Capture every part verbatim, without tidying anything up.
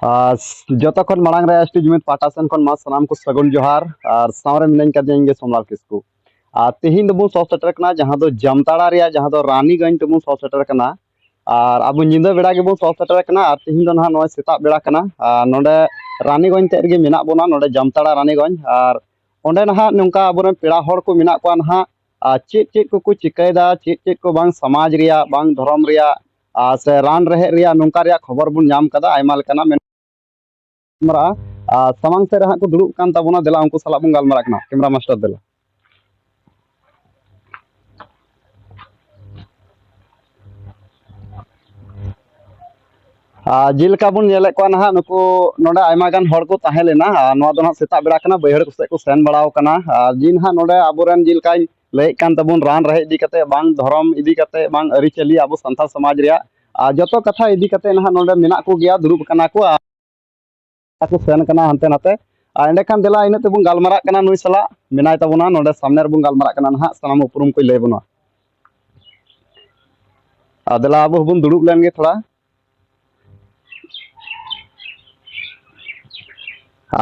ᱟᱨ ᱡᱚᱛᱚ ᱠᱷᱚᱱ ᱢᱟᱲᱟᱝ ᱨᱮ ᱮᱥ ᱴᱤ ᱡᱩᱢᱤᱫ ᱯᱟᱦᱴᱟ ᱥᱮᱱ ᱠᱷᱚᱱ ᱢᱟ ᱥᱟᱱᱟᱢ ᱠᱚ ᱥᱟᱹᱜᱩᱱ ᱡᱚᱦᱟᱨ, ᱟᱨ ᱥᱟᱶᱨᱮ ᱢᱤᱱᱟᱹᱧ ᱠᱟᱫᱤᱧᱟ ᱤᱧ ᱜᱮ ᱥᱳᱢᱞᱟᱞ ᱠᱤᱥᱠᱩ᱾ ᱟᱨ ᱛᱮᱦᱮᱧ ᱫᱚᱵᱚᱱ ᱥᱚᱦᱚᱨ ᱥᱮᱴᱮᱨ ᱠᱟᱱᱟ ᱡᱟᱦᱟᱸ ᱫᱚ ᱡᱟᱢᱛᱟᱲᱟ ᱨᱮᱭᱟᱜ, ᱡᱟᱦᱟᱸ ᱫᱚ ᱨᱟᱱᱤᱜᱚᱸᱡᱽ ᱛᱮᱵᱚᱱ ᱥᱚᱦᱚᱨ ᱥᱮᱴᱮᱨ ᱠᱟᱱᱟ᱾ ᱟᱨ ᱟᱵᱚ ᱧᱤᱫᱟᱹ ᱵᱮᱲᱟ ᱜᱮᱵᱚᱱ ᱥᱚᱦᱚᱨ ᱥᱮᱴᱮᱨ ᱠᱟᱱᱟ, ᱟᱨ ᱛᱮᱦᱮᱧ ᱫᱚ ᱱᱟᱦᱟᱜ ᱱᱚᱜᱼᱚᱭ ᱥᱮᱛᱟᱜ ᱵᱮᱲᱟ ᱠᱟᱱᱟ᱾ ᱟᱨ ᱱᱚᱰᱮ ᱨᱟᱱᱤᱜᱚᱸᱡᱽ ᱛᱮᱫ ᱨᱮᱜᱮ ᱢᱮᱱᱟᱜ ᱵᱚᱱᱟ, ᱱᱚᱰᱮ ᱡᱟᱢᱛᱟᱲᱟ ᱨᱟᱱᱤᱜᱚᱸᱡᱽ᱾ ᱟᱨ ᱚᱸᱰᱮ ᱱᱟᱦᱟᱜ ᱱᱚᱝᱠᱟ ᱟᱵᱚᱨᱮᱱ ᱯᱮᱲᱟ ᱦᱚᱲ ᱠᱚ ᱢᱮᱱᱟᱜ ᱠᱚᱣᱟ ᱱᱟᱦᱟᱜ, ᱟᱨ ᱪᱮᱫ ᱪᱮᱫ ᱠᱚᱠᱚ ᱪᱤᱠᱟᱹᱭᱮᱫᱟ, ᱪᱮᱫ ᱪᱮᱫ ᱠᱚ ᱵᱟᱝ ᱥᱚᱢᱟᱡᱽ ᱨᱮᱭᱟᱜ, ᱵᱟᱝ ᱫᱷᱚᱨᱚᱢ ᱨᱮᱭᱟᱜ, ᱟᱨ ᱥᱮ ᱨᱟᱱ ᱨᱮᱦᱮᱫ ᱨᱮᱭᱟᱜ ᱱᱚᱝᱠᱟ ᱨᱮᱭᱟᱜ ᱠᱷᱚᱵᱚᱨ ᱵᱚᱱ ᱧᱟᱢ ᱠᱟᱫᱟ ᱟᱭᱢᱟ ᱞᱮᱠᱟᱱᱟᱜ᱾ ᱢᱮᱱ- ᱜᱟᱞᱢᱟᱨᱟᱜᱼᱟ᱾ ᱟᱨ ᱥᱟᱢᱟᱝ ᱥᱮᱫ ᱨᱮ ᱦᱟᱸᱜ ᱠᱚ ᱫᱩᱲᱩᱵ ᱠᱟᱱ ᱛᱟᱵᱚᱱᱟ, ᱫᱮᱞᱟ ᱩᱱᱠᱩ ᱥᱟᱞᱟᱜ ᱵᱚᱱ ᱜᱟᱞᱢᱟᱨᱟᱜ ᱠᱟᱱᱟ᱾ ᱠᱮᱢᱨᱟ ᱢᱟᱥᱴᱟᱨ ᱫᱮᱞᱟ᱾ ᱟᱨ ᱡᱮᱞᱮᱠᱟ ᱵᱚᱱ ᱧᱮᱞᱮᱫ ᱠᱚᱣᱟ ᱱᱟᱦᱟᱜ, ᱱᱩᱠᱩ ᱱᱚᱰᱮ ᱟᱭᱢᱟ ᱜᱟᱱ ᱦᱚᱲ ᱠᱚ ᱛᱟᱦᱮᱸ ᱞᱮᱱᱟ᱾ ᱟᱨ ᱱᱚᱣᱟ ᱫᱚ ᱱᱟᱦᱟᱜ ᱥᱮᱛᱟᱜ ᱵᱮᱲᱟ ᱠᱟᱱᱟ, ᱵᱟᱹᱭᱦᱟᱹᱲ ᱠᱚ ᱥᱮᱫ ᱠᱚ ᱥᱮᱱ ᱵᱟᱲᱟᱣ ᱠᱟᱱᱟ᱾ ᱟᱨ ᱡᱮ ᱱᱟᱦᱟᱜ ᱱᱚᱰᱮ ᱟᱵᱚᱨᱮᱱ ᱡᱮᱞᱮᱠᱟᱧ ᱞᱟᱹᱭᱮᱫ ᱠᱟᱱ ᱛᱟᱵᱚᱱ, ᱨᱟᱱ ᱨᱮᱦᱮᱫ ᱤᱫᱤ ᱠᱟᱛᱮ, ᱵᱟᱝ ᱫᱷᱚᱨᱚᱢ ᱤᱫᱤ ᱠᱟᱛᱮ, ᱵᱟᱝ ᱟᱹᱨᱤᱪᱟᱹᱞᱤ ᱟᱵᱚ ᱥᱟᱱᱛᱟᱲ ᱥᱚᱢᱟᱡᱽ ᱨᱮᱭᱟᱜ, ᱟᱨ ᱡᱚᱛᱚ ᱠᱟᱛᱷᱟ ᱤᱫᱤ ᱠᱟᱛᱮ ᱱᱟᱦᱟᱜ ᱱᱚᱰᱮ ᱢᱮᱱᱟᱜ ᱠᱚᱜᱮᱭᱟ, ᱫᱩᱲᱩᱵ ᱠᱟᱱᱟ ᱠᱚ᱾ ᱟᱨ ᱠᱚ ᱥᱮᱱ ᱠᱟᱱᱟ ᱦᱟᱱᱛᱮ ᱱᱟᱛᱮ᱾ ᱟᱨ ᱮᱸᱰᱮᱠᱷᱟᱱ ᱫᱮᱞᱟ ᱤᱱᱟᱹᱜ ᱛᱮᱵᱚᱱ ᱜᱟᱞᱢᱟᱨᱟᱜ ᱠᱟᱱᱟ, ᱱᱩᱭ ᱥᱟᱞᱟᱜ ᱢᱮᱱᱟᱭ ᱛᱟᱵᱚᱱᱟ ᱱᱚᱰᱮ ᱥᱟᱢᱱᱮ ᱨᱮᱵᱚᱱ ᱜᱟᱞᱢᱟᱨᱟᱜ ᱠᱟᱱᱟ ᱱᱟᱦᱟᱜ, ᱥᱟᱱᱟᱢ ᱩᱯᱨᱩᱢ ᱠᱚᱭ ᱞᱟᱹᱭ ᱵᱚᱱᱟ᱾ ᱟᱨ ᱫᱮᱞᱟ ᱟᱵᱚ ᱦᱚᱸᱵᱚᱱ ᱫᱩᱲᱩᱵ ᱞᱮᱱ ᱜᱮ ᱛᱷᱚᱲᱟ᱾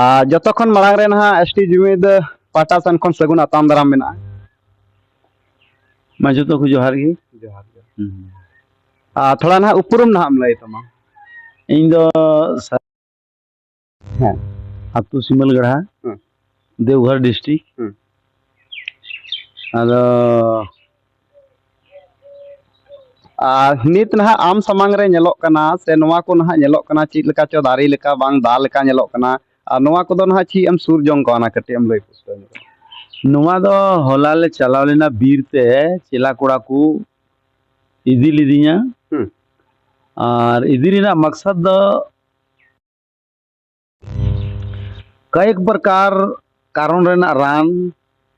ᱟᱨ ᱡᱚᱛᱚ ᱠᱷᱚᱱ ᱢᱟᱲᱟᱝ ᱨᱮ ᱱᱟᱦᱟᱜ ᱮᱥ ᱴᱤ ᱡᱩᱢᱤᱫ ᱯᱟᱦᱴᱟ ᱥᱮᱱ ᱠᱷᱚᱱ ᱥᱟᱹᱜᱩᱱ ᱟᱛᱟᱝ ᱫᱟᱨᱟᱢ ᱢᱮᱱᱟᱜᱼᱟ᱾ ᱢᱟ ᱡᱚᱛᱚ ᱠᱚ ᱡᱚᱦᱟᱨ ᱜᱮ᱾ ᱡᱚᱦᱟᱨ ᱜᱮ᱾ ᱦᱩᱸ᱾ ᱟᱨ ᱛᱷᱚᱲᱟ ᱱᱟᱦᱟᱜ ᱩᱯᱨᱩᱢ ᱱᱟᱦᱟᱜ ᱮᱢ ᱞᱟᱹᱭ ᱛᱟᱢᱟ᱾ ᱤᱧ ᱫᱚ ᱥᱟ- ᱦᱮᱸ᱾ ᱟᱹᱛᱩ ᱥᱤᱢᱟᱹᱞᱜᱟᱲᱦᱟ, ᱦᱮᱸ᱾ ᱫᱮᱣᱜᱷᱚᱨ ᱰᱤᱥᱴᱨᱤᱠᱴ᱾ ᱦᱮᱸ᱾ ᱟᱫᱚ ᱟᱨ ᱱᱤᱛ ᱱᱟᱦᱟᱜ ᱟᱢ ᱥᱟᱢᱟᱝ ᱨᱮ ᱧᱮᱞᱚᱜ ᱠᱟᱱᱟ, ᱥᱮ ᱱᱚᱣᱟ ᱠᱚ ᱱᱟᱦᱟᱜ ᱧᱮᱞᱚᱜ ᱠᱟᱱᱟ, ᱪᱮᱫ ᱞᱮᱠᱟ ᱪᱚ ᱫᱟᱨᱮ ᱞᱮᱠᱟ, ᱵᱟᱝ ᱫᱟ ᱞᱮᱠᱟ ᱧᱮᱞᱚᱜ ᱠᱟᱱᱟ, ᱟᱨ ᱱᱚᱣᱟ ᱠᱚᱫᱚ ᱱᱟᱦᱟᱜ ᱪᱮᱫ ᱮᱢ ᱥᱩᱨ ᱡᱚᱝ ᱠᱟᱣᱱᱟ, ᱠᱟᱹᱴᱤᱡ ᱮᱢ ᱞᱟᱹᱭ ᱯᱩᱥᱴᱟᱹᱣ ᱧᱚᱜ ᱠᱟᱱᱟ? ᱱᱚᱣᱟ ᱫᱚ ᱦᱚᱞᱟ ᱞᱮ ᱪᱟᱞᱟᱣ ᱞᱮᱱᱟ ᱵᱤᱨ ᱛᱮ, ᱪᱮᱞᱟ ᱠᱚᱲᱟ ᱠᱚ ᱤᱫᱤ ᱞᱤᱫᱤᱧᱟ᱾ ᱦᱩᱸ᱾ ᱟᱨ ᱤᱫᱤ ᱨᱮᱱᱟᱜ ᱢᱟᱠᱥᱟᱫ ᱫᱚ ᱠᱚᱭᱮᱠ ᱯᱨᱚᱠᱟᱨ ᱠᱟᱨᱚᱱ ᱨᱮᱱᱟᱜ ᱨᱟᱱ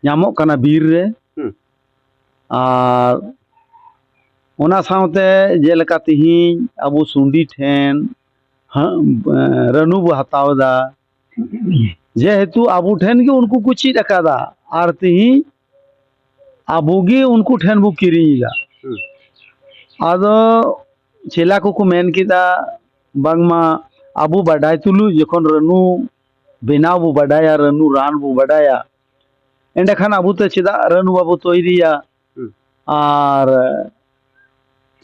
ᱧᱟᱢᱚᱜ ᱠᱟᱱᱟ ᱵᱤᱨ ᱨᱮ᱾ ᱦᱩᱸ᱾ ᱟᱨ ᱚᱱᱟ ᱥᱟᱶᱛᱮ ᱡᱮᱞᱮᱠᱟ ᱛᱤᱦᱤᱧ ᱟᱵᱚ ᱥᱩᱸᱰᱤ ᱴᱷᱮᱱ ᱦᱟᱹ-, ᱨᱟᱹᱱᱩ ᱵᱚ ᱦᱟᱛᱟᱣ ᱮᱫᱟ, ᱡᱮᱦᱮᱛᱩ ᱟᱵᱚ ᱴᱷᱮᱱ ᱜᱮ ᱩᱱᱠᱩ ᱠᱚ ᱪᱮᱫ ᱟᱠᱟᱫᱟ, ᱟᱨ ᱛᱤᱦᱤᱧ ᱟᱵᱚ ᱜᱮ ᱩᱱᱠᱩ ᱴᱷᱮᱱ ᱵᱚ ᱠᱤᱨᱤᱧ ᱮᱫᱟ᱾ ᱦᱩᱸ᱾ ᱟᱫᱚ ᱪᱮᱞᱟ ᱠᱚᱠᱚ ᱢᱮᱱ ᱠᱮᱫᱟ, ᱵᱟᱝᱢᱟ ᱟᱵᱚ ᱵᱟᱰᱟᱭ ᱛᱩᱞᱩᱡ ᱡᱚᱠᱷᱚᱱ ᱨᱟᱹᱱᱩ ᱵᱮᱱᱟᱣ ᱵᱚ ᱵᱟᱰᱟᱭᱟ, ᱨᱟᱹᱱᱩ ᱨᱟᱱ ᱵᱚ ᱵᱟᱰᱟᱭᱟ, ᱮᱸᱰᱮᱠᱷᱟᱱ ᱟᱵᱚ ᱛᱮ ᱪᱮᱫᱟᱜ ᱨᱟᱹᱱᱩ ᱵᱟᱵᱚ ᱛᱚᱭᱨᱤᱭᱟ? ᱦᱩᱸ᱾ ᱟᱨ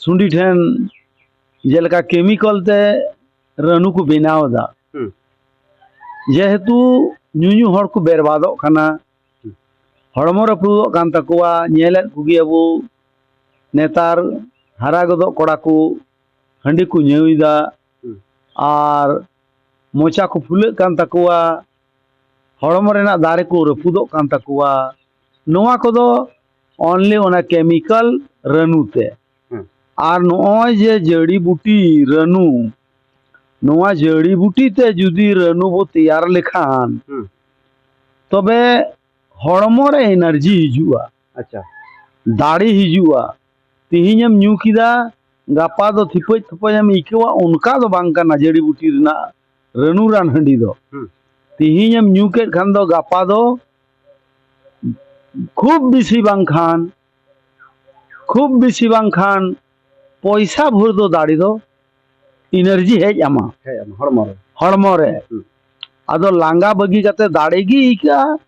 ᱥᱩᱸᱰᱤ ᱴᱷᱮᱱ ᱡᱮᱞᱮᱠᱟ ᱠᱮᱢᱤᱠᱟᱞ ᱛᱮ ᱨᱟᱹᱱᱩ ᱠᱚ ᱵᱮᱱᱟᱣ ᱮᱫᱟ, ᱦᱩᱸ᱾ ᱡᱮᱦᱮᱛᱩ ᱧᱩᱧᱩ ᱦᱚᱲ ᱠᱚ ᱵᱮᱨᱵᱟᱫᱚᱜ ᱠᱟᱱᱟ, ᱦᱩᱸ᱾ ᱦᱚᱲᱢᱚ ᱨᱟᱹᱯᱩᱫᱚᱜ ᱠᱟᱱ ᱛᱟᱠᱚᱣᱟ, ᱧᱮᱞᱮᱫ ᱠᱚᱜᱮᱭᱟᱵᱚ ᱱᱮᱛᱟᱨ ᱦᱟᱨᱟ ᱜᱚᱫᱚᱜ ᱠᱚᱲᱟ ᱠᱚ ᱦᱟᱺᱰᱤ ᱠᱚ ᱧᱩᱭᱮᱫᱟ, ᱦᱩᱸ᱾ ᱟᱨ ᱢᱚᱪᱟ ᱠᱚ ᱯᱷᱩᱞᱟᱹᱜ ᱠᱟᱱ ᱛᱟᱠᱚᱣᱟ, ᱦᱚᱲᱢᱚ ᱨᱮᱱᱟᱜ ᱫᱟᱨᱮ ᱠᱚ ᱨᱟᱹᱯᱩᱫᱚᱜ ᱠᱟᱱ ᱛᱟᱠᱚᱣᱟ᱾ ᱱᱚᱣᱟ ᱠᱚᱫᱚ only ᱚᱱᱟ ᱠᱮᱢᱤᱠᱟᱞ ᱨᱟᱹᱱᱩ ᱛᱮ᱾ ᱦᱩᱸ᱾ ᱟᱨ ᱱᱚᱜᱼᱚᱭ ᱡᱮ ᱡᱟᱹᱲᱤ ᱵᱩᱴᱤ ᱨᱟᱹᱱᱩ, ᱱᱚᱣᱟ ᱡᱟᱹᱲᱤ ᱵᱩᱴᱤ ᱛᱮ ᱡᱩᱫᱤ ᱨᱟᱹᱱᱩ ᱵᱚ ᱛᱮᱭᱟᱨ ᱞᱮᱠᱷᱟᱱ, ᱦᱩᱸ᱾ ᱛᱚᱵᱮ ᱦᱚᱲᱢᱚ ᱨᱮ ᱮᱱᱟᱨᱡᱤ ᱦᱤᱡᱩᱜᱼᱟ᱾ ᱟᱪᱪᱷᱟ᱾ ᱫᱟᱲᱮ ᱦᱤᱡᱩᱜᱼᱟ᱾ ᱛᱤᱦᱤᱧᱮᱢ ᱧᱩ ᱠᱮᱫᱟ, ᱜᱟᱯᱟ ᱫᱚ ᱛᱷᱤᱯᱟᱹᱡ ᱛᱷᱚᱯᱟᱹᱡ ᱮᱢ ᱟᱹᱭᱠᱟᱹᱣᱟ, ᱚᱱᱠᱟ ᱫᱚ ᱵᱟᱝ ᱠᱟᱱᱟ ᱡᱟᱹᱲᱤ ᱵᱩᱴᱤ ᱨᱮᱱᱟᱜ ᱨᱟᱹᱱᱩ ᱨᱟᱱ ᱦᱟᱺᱰᱤ ᱫᱚ᱾ ᱦᱩᱸ᱾ ᱛᱤᱦᱤᱧᱮᱢ ᱧᱩ ᱠᱮᱫ ᱠᱷᱟᱱ ᱫᱚ ᱜᱟᱯᱟ ᱫᱚ ᱠᱷᱩᱵ ᱵᱮᱥᱤ ᱵᱟᱝᱠᱷᱟᱱ, ᱠᱷᱩᱵ ᱵᱮᱥᱤ ᱵᱟᱝᱠᱷᱟᱱ ᱯᱚᱭᱥᱟ ᱵᱷᱳᱨ ᱫᱚ ᱫᱟᱲᱮ ᱫᱚ ᱮᱱᱟᱨᱡᱤ ᱦᱮᱡ ᱟᱢᱟ᱾ ᱦᱮᱡ ᱟᱢᱟ ᱦᱚᱲᱢᱚ ᱨᱮ᱾ ᱦᱚᱲᱢᱚ ᱨᱮ᱾ ᱦᱩᱸ᱾ ᱟᱫᱚ ᱞᱟᱸᱜᱟ ᱵᱟᱹᱜᱤ ᱠᱟᱛᱮ ᱫᱟᱲᱮ ᱜᱮ ᱟᱹᱭᱠᱟᱹᱜᱼᱟ,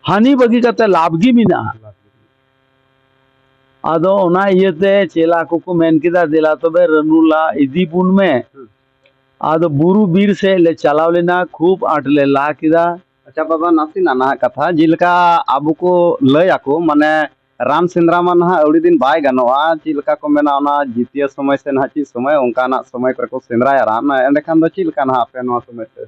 ᱦᱟᱹᱱᱤ ᱵᱟᱹᱜᱤ ᱠᱟᱛᱮ ᱞᱟᱵᱷ ᱜᱮ ᱢᱮᱱᱟᱜᱼᱟ᱾ ᱞᱟᱵᱷ ᱜᱮ ᱢᱮᱱᱟᱜᱼᱟ᱾ ᱟᱫᱚ ᱚᱱᱟ ᱤᱭᱟᱹᱛᱮ ᱪᱮᱞᱟ ᱠᱚᱠᱚ ᱢᱮᱱ ᱠᱮᱫᱟ, "ᱫᱮᱞᱟ ᱛᱚᱵᱮ ᱨᱟᱹᱱᱩ ᱞᱟ ᱤᱫᱤ ᱵᱚᱱ ᱢᱮ᱾" ᱦᱩᱸ᱾ ᱟᱫᱚ ᱵᱩᱨᱩ ᱵᱤᱨ ᱥᱮᱫ ᱞᱮ ᱪᱟᱞᱟᱣ ᱞᱮᱱᱟ, ᱠᱷᱩᱵ ᱟᱸᱴ ᱞᱮ ᱞᱟ ᱠᱮᱫᱟ᱾ ᱟᱪᱪᱷᱟ ᱵᱟᱵᱟ, ᱱᱟᱥᱮᱱᱟᱜ ᱱᱟᱦᱟᱜ ᱠᱟᱛᱷᱟ, ᱡᱮᱞᱮᱠᱟ ᱟᱵᱚ ᱠᱚ ᱞᱟᱹᱭ ᱟᱠᱚ, ᱢᱟᱱᱮ ᱨᱟᱱ ᱥᱮᱸᱫᱽᱨᱟ ᱢᱟ ᱱᱟᱦᱟᱜ ᱟᱹᱣᱲᱤ ᱫᱤᱱ ᱵᱟᱭ ᱜᱟᱱᱚᱜᱼᱟ, ᱪᱮᱫ ᱞᱮᱠᱟ ᱠᱚ ᱢᱮᱱᱟ, ᱚᱱᱟ ᱡᱤᱛᱤᱭᱟᱹ ᱥᱚᱢᱚᱭ ᱥᱮ ᱱᱟᱦᱟᱜ ᱪᱮᱫ ᱥᱚᱢᱚᱭ, ᱚᱱᱠᱟᱱᱟᱜ ᱥᱚᱢᱚᱭ ᱠᱚᱨᱮ ᱠᱚ ᱥᱮᱸᱫᱽᱨᱟᱭᱟ ᱨᱟᱱ᱾ ᱮᱸᱰᱮᱠᱷᱟᱱ ᱫᱚ ᱪᱮᱫ ᱞᱮᱠᱟ ᱱᱟᱦᱟᱜ ᱟᱯᱮ ᱱᱚᱣᱟ ᱥᱚᱢᱚᱭ ᱯᱮ?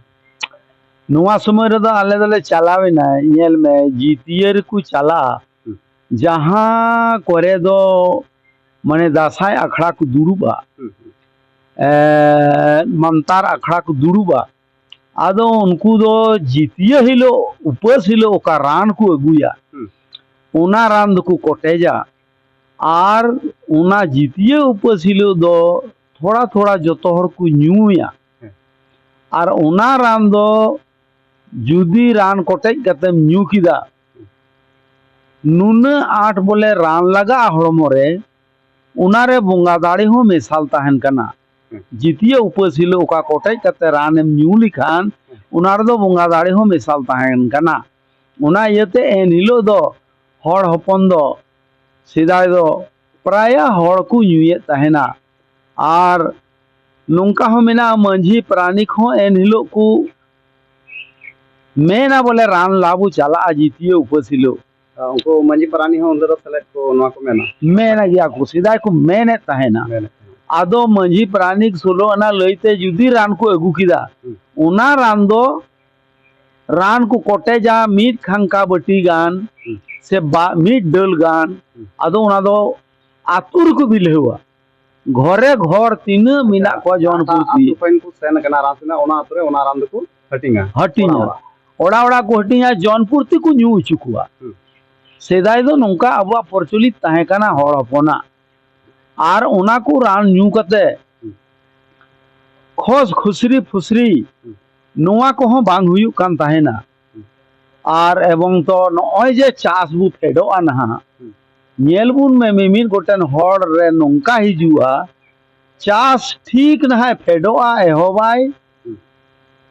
ᱱᱚᱣᱟ ᱥᱚᱢᱚᱭ ᱨᱮᱫᱚ ᱟᱞᱮ ᱫᱚᱞᱮ ᱪᱟᱞᱟᱣ ᱮᱱᱟ, ᱧᱮᱞ ᱢᱮ, ᱡᱤᱛᱤᱭᱟᱹ ᱨᱮᱠᱚ ᱪᱟᱞᱟᱜᱼᱟ, ᱦᱩᱸ᱾ ᱡᱟᱦᱟᱸ ᱠᱚᱨᱮ ᱫᱚ ᱢᱟᱱᱮ ᱫᱟᱸᱥᱟᱭ ᱟᱠᱷᱲᱟ ᱠᱚ ᱫᱩᱲᱩᱵᱼᱟ, ᱦᱩᱸ, ᱦᱩᱸ᱾ ᱮ, ᱢᱟᱱᱛᱟᱨ ᱟᱠᱷᱲᱟ ᱠᱚ ᱫᱩᱲᱩᱵᱼᱟ, ᱟᱫᱚ ᱩᱱᱠᱩ ᱫᱚ ᱡᱤᱛᱤᱭᱟᱹ ᱦᱤᱞᱳᱜ, ᱩᱯᱟᱹᱥ ᱦᱤᱞᱳᱜ ᱚᱠᱟ ᱨᱟᱱ ᱠᱚ ᱟᱹᱜᱩᱭᱟ, ᱦᱩᱸ᱾ ᱚᱱᱟ ᱨᱟᱱ ᱫᱚᱠᱚ ᱠᱚᱴᱮᱡᱟ᱾ ᱟᱨ ᱚᱱᱟ ᱡᱤᱛᱤᱭᱟᱹ ᱩᱯᱟᱹᱥ ᱦᱤᱞᱳᱜ ᱫᱚ ᱛᱷᱚᱲᱟ ᱛᱷᱚᱲᱟ ᱡᱚᱛᱚ ᱦᱚᱲ ᱠᱚ ᱧᱩᱭᱟ᱾ ᱦᱮᱸ᱾ ᱟᱨ ᱚᱱᱟ ᱨᱟᱱ ᱫᱚ ᱡᱩᱫᱤ ᱨᱟᱱ ᱠᱚᱴᱮᱡ ᱠᱟᱛᱮᱢ ᱧᱩ ᱠᱮᱫᱟ, ᱱᱩᱱᱟᱹᱜ ᱟᱸᱴ ᱵᱚᱞᱮ ᱨᱟᱱ ᱞᱟᱜᱟᱜᱼᱟ ᱦᱚᱲᱢᱚ ᱨᱮ, ᱚᱱᱟᱨᱮ ᱵᱚᱸᱜᱟ ᱫᱟᱲᱮ ᱦᱚᱸ ᱢᱮᱥᱟᱞ ᱛᱟᱦᱮᱱ ᱠᱟᱱᱟ᱾ ᱡᱤᱛᱤᱭᱟᱹ ᱩᱯᱟᱹᱥ ᱦᱤᱞᱳᱜ ᱚᱠᱟ ᱠᱚᱴᱮᱡ ᱠᱟᱛᱮ ᱨᱟᱱᱮᱢ ᱧᱩ ᱞᱮᱠᱷᱟᱱ, ᱚᱱᱟ ᱨᱮᱫᱚ ᱵᱚᱸᱜᱟ ᱫᱟᱲᱮ ᱦᱚᱸ ᱢᱮᱥᱟᱞ ᱛᱟᱦᱮᱱ ᱠᱟᱱᱟ᱾ ᱚᱱᱟ ᱤᱭᱟᱹᱛᱮ ᱮᱱ ᱦᱤᱞᱳᱜ ᱫᱚ ᱦᱚᱲ ᱦᱚᱯᱚᱱ ᱫᱚ, ᱥᱮᱫᱟᱭ ᱫᱚ ᱯᱨᱟᱭᱟ ᱦᱚᱲ ᱠᱚ ᱧᱩᱭᱮᱫ ᱛᱟᱦᱮᱱᱟ᱾ ᱟᱨ ᱱᱚᱝᱠᱟ ᱦᱚᱸ ᱢᱮᱱᱟᱜᱼᱟ, ᱢᱟᱹᱡᱷᱤ ᱯᱟᱨᱟᱱᱤᱠ ᱦᱚᱸ ᱮᱱ ᱦᱤᱞᱳᱜ ᱠᱚ ᱢᱮᱱᱟ ᱵᱚᱞᱮ ᱨᱟᱱ ᱞᱟ ᱵᱚ ᱪᱟᱞᱟᱜᱼᱟ ᱡᱤᱛᱤᱭᱟᱹ ᱩᱯᱟᱹᱥ ᱦᱤᱞᱳᱜ᱾ ᱟᱨ ᱩᱱᱠᱩ ᱢᱟᱹᱡᱷᱤ ᱯᱟᱨᱟᱱᱤᱠ ᱦᱚᱸ ᱚᱸᱰᱮ ᱫᱚ ᱥᱮᱞᱮᱫ ᱠᱚ ᱱᱚᱣᱟ ᱠᱚ ᱢᱮᱱᱟ? ᱢᱮᱱᱮᱫ ᱜᱮᱭᱟ ᱠᱚ, ᱥᱮᱫᱟᱭ ᱠᱚ ᱢᱮᱱᱮᱫ ᱛᱟᱦᱮᱱᱟ᱾ ᱢᱮᱱᱮᱫ ᱛᱟᱦᱮᱱᱟ᱾ ᱟᱫᱚ ᱢᱟᱹᱡᱷᱤ ᱯᱟᱨᱟᱱᱤᱠ ᱥᱳᱞᱳ ᱟᱱᱟ ᱞᱟᱹᱭᱛᱮ ᱡᱩᱫᱤ ᱨᱟᱱ ᱠᱚ ᱟᱹᱜᱩ ᱠᱮᱫᱟ, ᱦᱩᱸ᱾ ᱚᱱᱟ ᱨᱟᱱ ᱫᱚ ᱨᱟᱱ ᱠᱚ ᱠᱚᱴᱮᱡᱟ ᱢᱤᱫ ᱠᱷᱟᱝᱠᱟ ᱵᱟᱹᱴᱤ ᱜᱟᱱ ᱦᱩᱸ᱾ ᱥᱮ ᱵᱟ-, ᱢᱤᱫ ᱰᱟᱹᱞ ᱜᱟᱱ᱾ ᱦᱩᱸ᱾ ᱟᱫᱚ ᱚᱱᱟ ᱫᱚ ᱟᱹᱛᱩ ᱨᱮᱠᱚ ᱵᱤᱞᱦᱟᱹᱣᱟ᱾ ᱜᱷᱚᱨᱮ ᱜᱷᱚᱨ ᱛᱤᱱᱟᱹᱜ ᱢᱮᱱᱟᱜ ᱠᱚᱣᱟ ᱡᱚᱱ ᱟᱪᱪᱷᱟ, ᱯᱩᱨᱛᱤ᱾ ᱟᱹᱛᱩ ᱠᱷᱚᱱ ᱠᱚ ᱥᱮᱱ ᱟᱠᱟᱱᱟ ᱨᱟᱱ ᱥᱮᱱᱟ, ᱚᱱᱟ ᱟᱹᱛᱩ ᱨᱮ ᱚᱱᱟ ᱨᱟᱱ ᱫᱚᱠᱚ ᱦᱟᱹᱴᱤᱧᱟ᱾ ᱦᱟᱹᱴᱤᱧᱟ᱾ ᱚᱲᱟᱜ ᱚᱲᱟᱜ᱾ ᱚᱲᱟᱜ ᱚᱲᱟᱜ ᱠᱚ ᱦᱟᱹᱴᱤᱧᱟ, ᱡᱚᱱ ᱯᱩᱨᱛᱤ ᱠᱚ ᱧᱩ ᱦᱚᱪᱚ ᱠᱚᱣᱟ᱾ ᱦᱩᱸ᱾ ᱥᱮᱫᱟᱭ ᱫᱚ ᱱᱚᱝᱠᱟ ᱟᱵᱚᱣᱟᱜ ᱯᱨᱚᱪᱚᱞᱤᱛ ᱛᱟᱦᱮᱸ ᱠᱟᱱᱟ ᱦᱚᱲ ᱦᱚᱯᱚᱱᱟᱜ᱾ ᱟᱨ ᱚᱱᱟ ᱠᱚ ᱨᱟᱱ ᱧᱩ ᱠᱟᱛᱮ ᱦᱩᱸ᱾ ᱠᱷᱚᱥ ᱠᱷᱩᱥᱨᱤ ᱯᱷᱩᱥᱨᱤ ᱦᱩᱸ᱾ ᱱᱚᱣᱟ ᱠᱚᱦᱚᱸ ᱵᱟᱝ ᱦᱩᱭᱩᱜ ᱠᱟᱱ ᱛᱟᱦᱮᱱᱟ᱾ ᱦᱩᱸ᱾ ᱟᱨ ᱮᱵᱚᱝ ᱛᱚ ᱱᱚᱜᱼᱚᱭ ᱡᱮ ᱪᱟᱥ ᱵᱚ ᱯᱷᱮᱰᱚᱜᱼᱟ ᱱᱟᱦᱟᱜ, ᱦᱩᱸ᱾ ᱧᱮᱞ ᱵᱚᱱ ᱢᱮ, ᱢᱤᱢᱤᱫ ᱜᱚᱴᱮᱱ ᱦᱚᱲ ᱨᱮ ᱱᱚᱝᱠᱟ ᱦᱤᱡᱩᱜᱼᱟ, ᱪᱟᱥ ᱴᱷᱤᱠ ᱱᱟᱦᱟᱜ ᱯᱷᱮᱰᱚᱜᱼᱟ, ᱮᱦᱚᱵᱟᱭ ᱦᱩᱸ᱾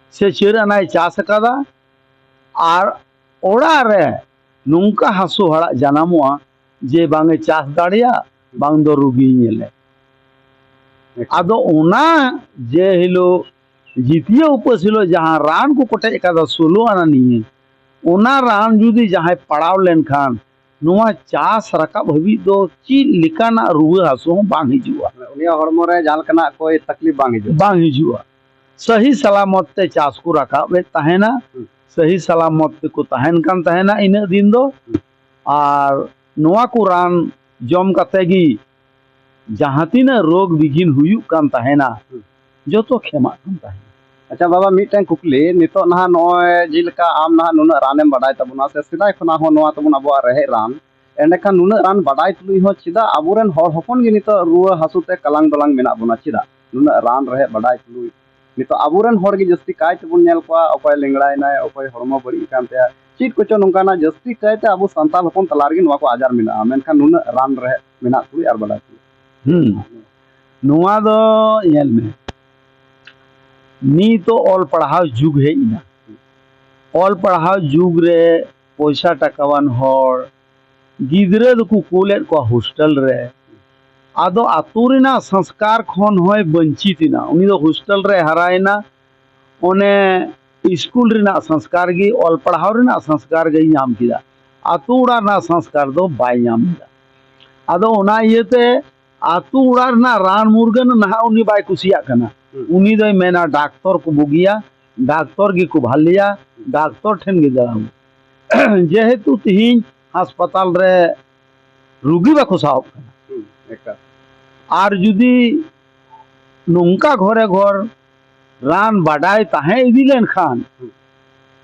ᱥᱮ ᱪᱟᱹᱨ ᱟᱱᱟᱭ ᱪᱟᱥ ᱟᱠᱟᱫᱟ, ᱟᱨ ᱚᱲᱟᱜ ᱨᱮ ᱱᱚᱝᱠᱟ ᱦᱟᱹᱥᱩ ᱦᱟᱲᱟᱜ ᱡᱟᱱᱟᱢᱚᱜᱼᱟ ᱡᱮ ᱵᱟᱝ ᱮ ᱪᱟᱥ ᱫᱟᱲᱮᱭᱟᱜ, ᱵᱟᱝ ᱫᱚ ᱨᱩᱜᱤᱭ ᱧᱮᱞᱮ᱾ ᱮᱠᱟᱞ᱾ ᱟᱫᱚ ᱚᱱᱟ ᱡᱮ ᱦᱤᱞᱳᱜ ᱡᱤᱛᱤᱭᱟᱹ ᱩᱯᱟᱹᱥ ᱦᱤᱞᱳᱜ ᱡᱟᱦᱟᱸ ᱨᱟᱱ ᱠᱚ ᱠᱚᱴᱮᱡ ᱟᱠᱟᱫᱟ ᱥᱳᱞᱳ ᱟᱱᱟ ᱱᱤᱭᱮ, ᱚᱱᱟ ᱨᱟᱱ ᱡᱩᱫᱤ ᱡᱟᱦᱟᱸᱭ ᱯᱟᱲᱟᱣ ᱞᱮᱱᱠᱷᱟᱱ ᱱᱚᱣᱟ ᱪᱟᱥ ᱨᱟᱠᱟᱵ ᱦᱟᱹᱵᱤᱡ ᱫᱚ ᱪᱮᱫ ᱞᱮᱠᱟᱱᱟᱜ ᱨᱩᱣᱟᱹ ᱦᱟᱹᱥᱩ ᱦᱚᱸ ᱵᱟᱝ ᱦᱤᱡᱩᱜᱼᱟ᱾ ᱢᱟᱱᱮ ᱩᱱᱤᱭᱟᱜ ᱦᱚᱲᱢᱚ ᱨᱮ ᱡᱟᱦᱟᱸ ᱞᱮᱠᱟᱱᱟᱜ ᱠᱳᱭ ᱛᱟᱠᱞᱤᱯ ᱵᱟᱝ ᱦᱤᱡᱩᱜᱼᱟ᱾ ᱵᱟᱝ ᱦᱤᱡᱩᱜᱼᱟ᱾ ᱥᱟᱹᱦᱤ ᱥᱟᱞᱟᱢᱚᱛ ᱛᱮ ᱪᱟᱥ ᱠᱚ ᱨᱟᱠᱟᱵ ᱮᱫ ᱛᱟᱦᱮᱱᱟ, ᱦᱩᱸ᱾ ᱥᱟᱹᱦᱤ ᱥᱟᱞᱟᱢᱚᱛ ᱛᱮᱠᱚ ᱛᱟᱦᱮᱱ ᱠᱟᱱ ᱛᱟᱦᱮᱱᱟ ᱤᱱᱟᱹᱜ ᱫᱤᱱ ᱫᱚ᱾ ᱦᱩᱸ᱾ ᱟᱨ ᱱᱚᱣᱟ ᱠᱚ ᱨᱟᱱ ᱡᱚᱢ ᱠᱟᱛᱮ ᱜᱮ ᱡᱟᱦᱟᱸ ᱛᱤᱱᱟᱹᱜ ᱨᱳᱜᱽ ᱵᱤᱜᱷᱤᱱ ᱦᱩᱭᱩᱜ ᱠᱟᱱ ᱛᱟᱦᱮᱱᱟ, ᱦᱩᱸ᱾ ᱡᱚᱛᱚ ᱠᱷᱮᱢᱟᱜ ᱠᱟᱱ ᱛᱟᱦᱮᱱᱟ᱾ ᱟᱪᱪᱷᱟ ᱵᱟᱵᱟ, ᱢᱤᱫᱴᱮᱱ ᱠᱩᱠᱞᱤ, ᱱᱤᱛᱚᱜ ᱱᱟᱦᱟᱜ ᱱᱚᱜᱼᱚᱭ ᱡᱮᱞᱮᱠᱟ ᱟᱢ ᱱᱟᱦᱟᱜ ᱱᱩᱱᱟᱹᱜ ᱨᱟᱱᱮᱢ ᱵᱟᱰᱟᱭ ᱛᱟᱵᱚᱱᱟ, ᱥᱮ ᱥᱮᱫᱟᱭ ᱠᱷᱚᱱᱟᱜ ᱦᱚᱸ ᱱᱚᱣᱟ ᱛᱟᱵᱚᱱ ᱟᱵᱚᱣᱟᱜ ᱨᱮᱦᱮᱫ ᱨᱟᱱ, ᱮᱸᱰᱮᱠᱷᱟᱱ ᱱᱩᱱᱟᱹᱜ ᱨᱟᱱ ᱵᱟᱰᱟᱭ ᱛᱩᱞᱩᱡ ᱦᱚᱸ ᱪᱮᱫᱟᱜ ᱟᱵᱚᱨᱮᱱ ᱦᱚᱲ ᱦᱚᱯᱚᱱ ᱜᱮ ᱱᱤᱛᱚᱜ ᱨᱩᱣᱟᱹ ᱦᱟᱹᱥᱩ ᱛᱮ ᱠᱟᱞᱟᱝ ᱫᱚᱞᱟᱝ ᱢᱮᱱᱟᱜ ᱵᱚᱱᱟ? ᱪᱮᱫᱟᱜ ᱱᱩᱱᱟᱹᱜ ᱨᱟᱱ ᱨᱮᱦᱮᱫ ᱵᱟᱰᱟᱭ ᱛᱩᱞᱩᱡ ᱱᱤᱛᱚᱜ ᱟᱵᱚᱨᱮᱱ ᱦᱚᱲ ᱜᱮ ᱡᱟᱹᱥᱛᱤ ᱠᱟᱭ ᱛᱮᱵᱚᱱ ᱧᱮᱞ ᱠᱚᱣᱟ, ᱚᱠᱚᱭ ᱞᱮᱝᱲᱟᱭᱮᱱᱟᱭ, ᱚᱠᱚᱭ ᱦᱚᱲᱢᱚ ᱵᱟᱹᱲᱤᱡ ᱟᱠᱟᱱ ᱛᱟᱭᱟ, ᱪᱮᱫ ᱠᱚᱪᱚ ᱱᱚᱝᱠᱟᱱᱟᱜ ᱡᱟᱹᱥᱛᱤ ᱠᱟᱭᱛᱮ ᱟᱵᱚ ᱥᱟᱱᱛᱟᱲ ᱦᱚᱯᱚᱱ ᱛᱟᱞᱟ ᱨᱮᱜᱮ ᱱᱚᱣᱟ ᱠᱚ ᱟᱡᱟᱨ ᱢᱮᱱᱟᱜᱼᱟ, ᱢᱮᱱᱠᱷᱟᱱ ᱱᱩᱱᱟᱹᱜ ᱨᱟᱱ ᱨᱮᱦᱮᱫ ᱢᱮᱱᱟᱜ ᱛᱩᱞᱩᱡ ᱟᱨ ᱵᱟᱰᱟᱭ ᱛᱩᱞᱩᱡ᱾ ᱦᱩᱸ᱾ ᱱᱚᱣᱟ ᱫᱚ ᱧᱮᱞ ᱢᱮ, ᱱᱤᱛᱚᱜ ᱚᱞ ᱯᱟᱲᱦᱟᱣ ᱡᱩᱜᱽ ᱦᱮᱡ ᱮᱱᱟ᱾ ᱚᱞ ᱯᱟᱲᱦᱟᱣ ᱡᱩᱜᱽ ᱨᱮ ᱯᱚᱭᱥᱟ ᱴᱟᱠᱟᱣᱟᱱ ᱦᱚᱲ ᱜᱤᱫᱽᱨᱟᱹ ᱫᱚᱠᱚ ᱠᱩᱞᱮᱫ ᱠᱚᱣᱟ ᱦᱳᱥᱴᱮᱞ ᱨᱮ᱾ ᱟᱫᱚ ᱟᱹᱛᱩ ᱨᱮᱱᱟᱜ ᱥᱚᱝᱥᱠᱟᱨ ᱠᱷᱚᱱ ᱦᱚᱸᱭ ᱵᱚᱧᱪᱤᱛ ᱮᱱᱟ᱾ ᱩᱱᱤ ᱫᱚ ᱦᱳᱥᱴᱮᱞ ᱨᱮ ᱦᱟᱨᱟᱭᱮᱱᱟ, ᱚᱱᱮ ᱥᱠᱩᱞ ᱨᱮᱱᱟᱜ ᱥᱚᱝᱥᱠᱟᱨ ᱜᱮ, ᱚᱞ ᱯᱟᱲᱦᱟᱣ ᱨᱮᱱᱟᱜ ᱥᱚᱝᱥᱠᱟᱨ ᱜᱮᱭ ᱧᱟᱢ ᱠᱮᱫᱟ, ᱟᱹᱛᱩ ᱚᱲᱟᱜ ᱨᱮᱱᱟᱜ ᱥᱚᱝᱥᱠᱟᱨ ᱫᱚ ᱵᱟᱭ ᱧᱟᱢ ᱮᱫᱟ᱾ ᱟᱫᱚ ᱚᱱᱟ ᱤᱭᱟᱹᱛᱮ ᱟᱹᱛᱩ ᱚᱲᱟᱜ ᱨᱮᱱᱟᱜ ᱨᱟᱱ ᱢᱩᱨᱜᱟᱹᱱ ᱱᱟᱦᱟᱜ ᱩᱱᱤ ᱵᱟᱭ ᱠᱩᱥᱤᱭᱟᱜ ᱠᱟᱱᱟ᱾ ᱦᱩᱸ᱾ ᱩᱱᱤ ᱫᱚᱭ ᱢᱮᱱᱟ, "ᱰᱟᱠᱛᱚᱨ ᱠᱚ ᱵᱩᱜᱤᱭᱟ, ᱰᱟᱠᱛᱚᱨ ᱜᱮᱠᱚ ᱵᱷᱟᱞᱮᱭᱟ, ᱰᱟᱠᱛᱚᱨ ᱴᱷᱮᱱ ᱜᱮ ᱫᱟᱬᱟᱱ᱾" ᱡᱮᱦᱮᱛᱩ ᱛᱤᱦᱤᱧ ᱦᱟᱥᱯᱟᱛᱟᱞ ᱨᱮ ᱨᱩᱜᱤ ᱵᱟᱠᱚ ᱥᱟᱦᱚᱵ ᱠᱟᱱᱟ᱾ ᱦᱩᱸ, ᱮᱠᱟᱞ᱾ ᱟᱨ ᱡᱩᱫᱤ ᱱᱚᱝᱠᱟ ᱜᱷᱚᱨᱮ ᱜᱷᱚᱨ ᱨᱟᱱ ᱵᱟᱰᱟᱭ ᱛᱟᱦᱮᱸ ᱤᱫᱤ ᱞᱮᱱᱠᱷᱟᱱ, ᱦᱩᱸ᱾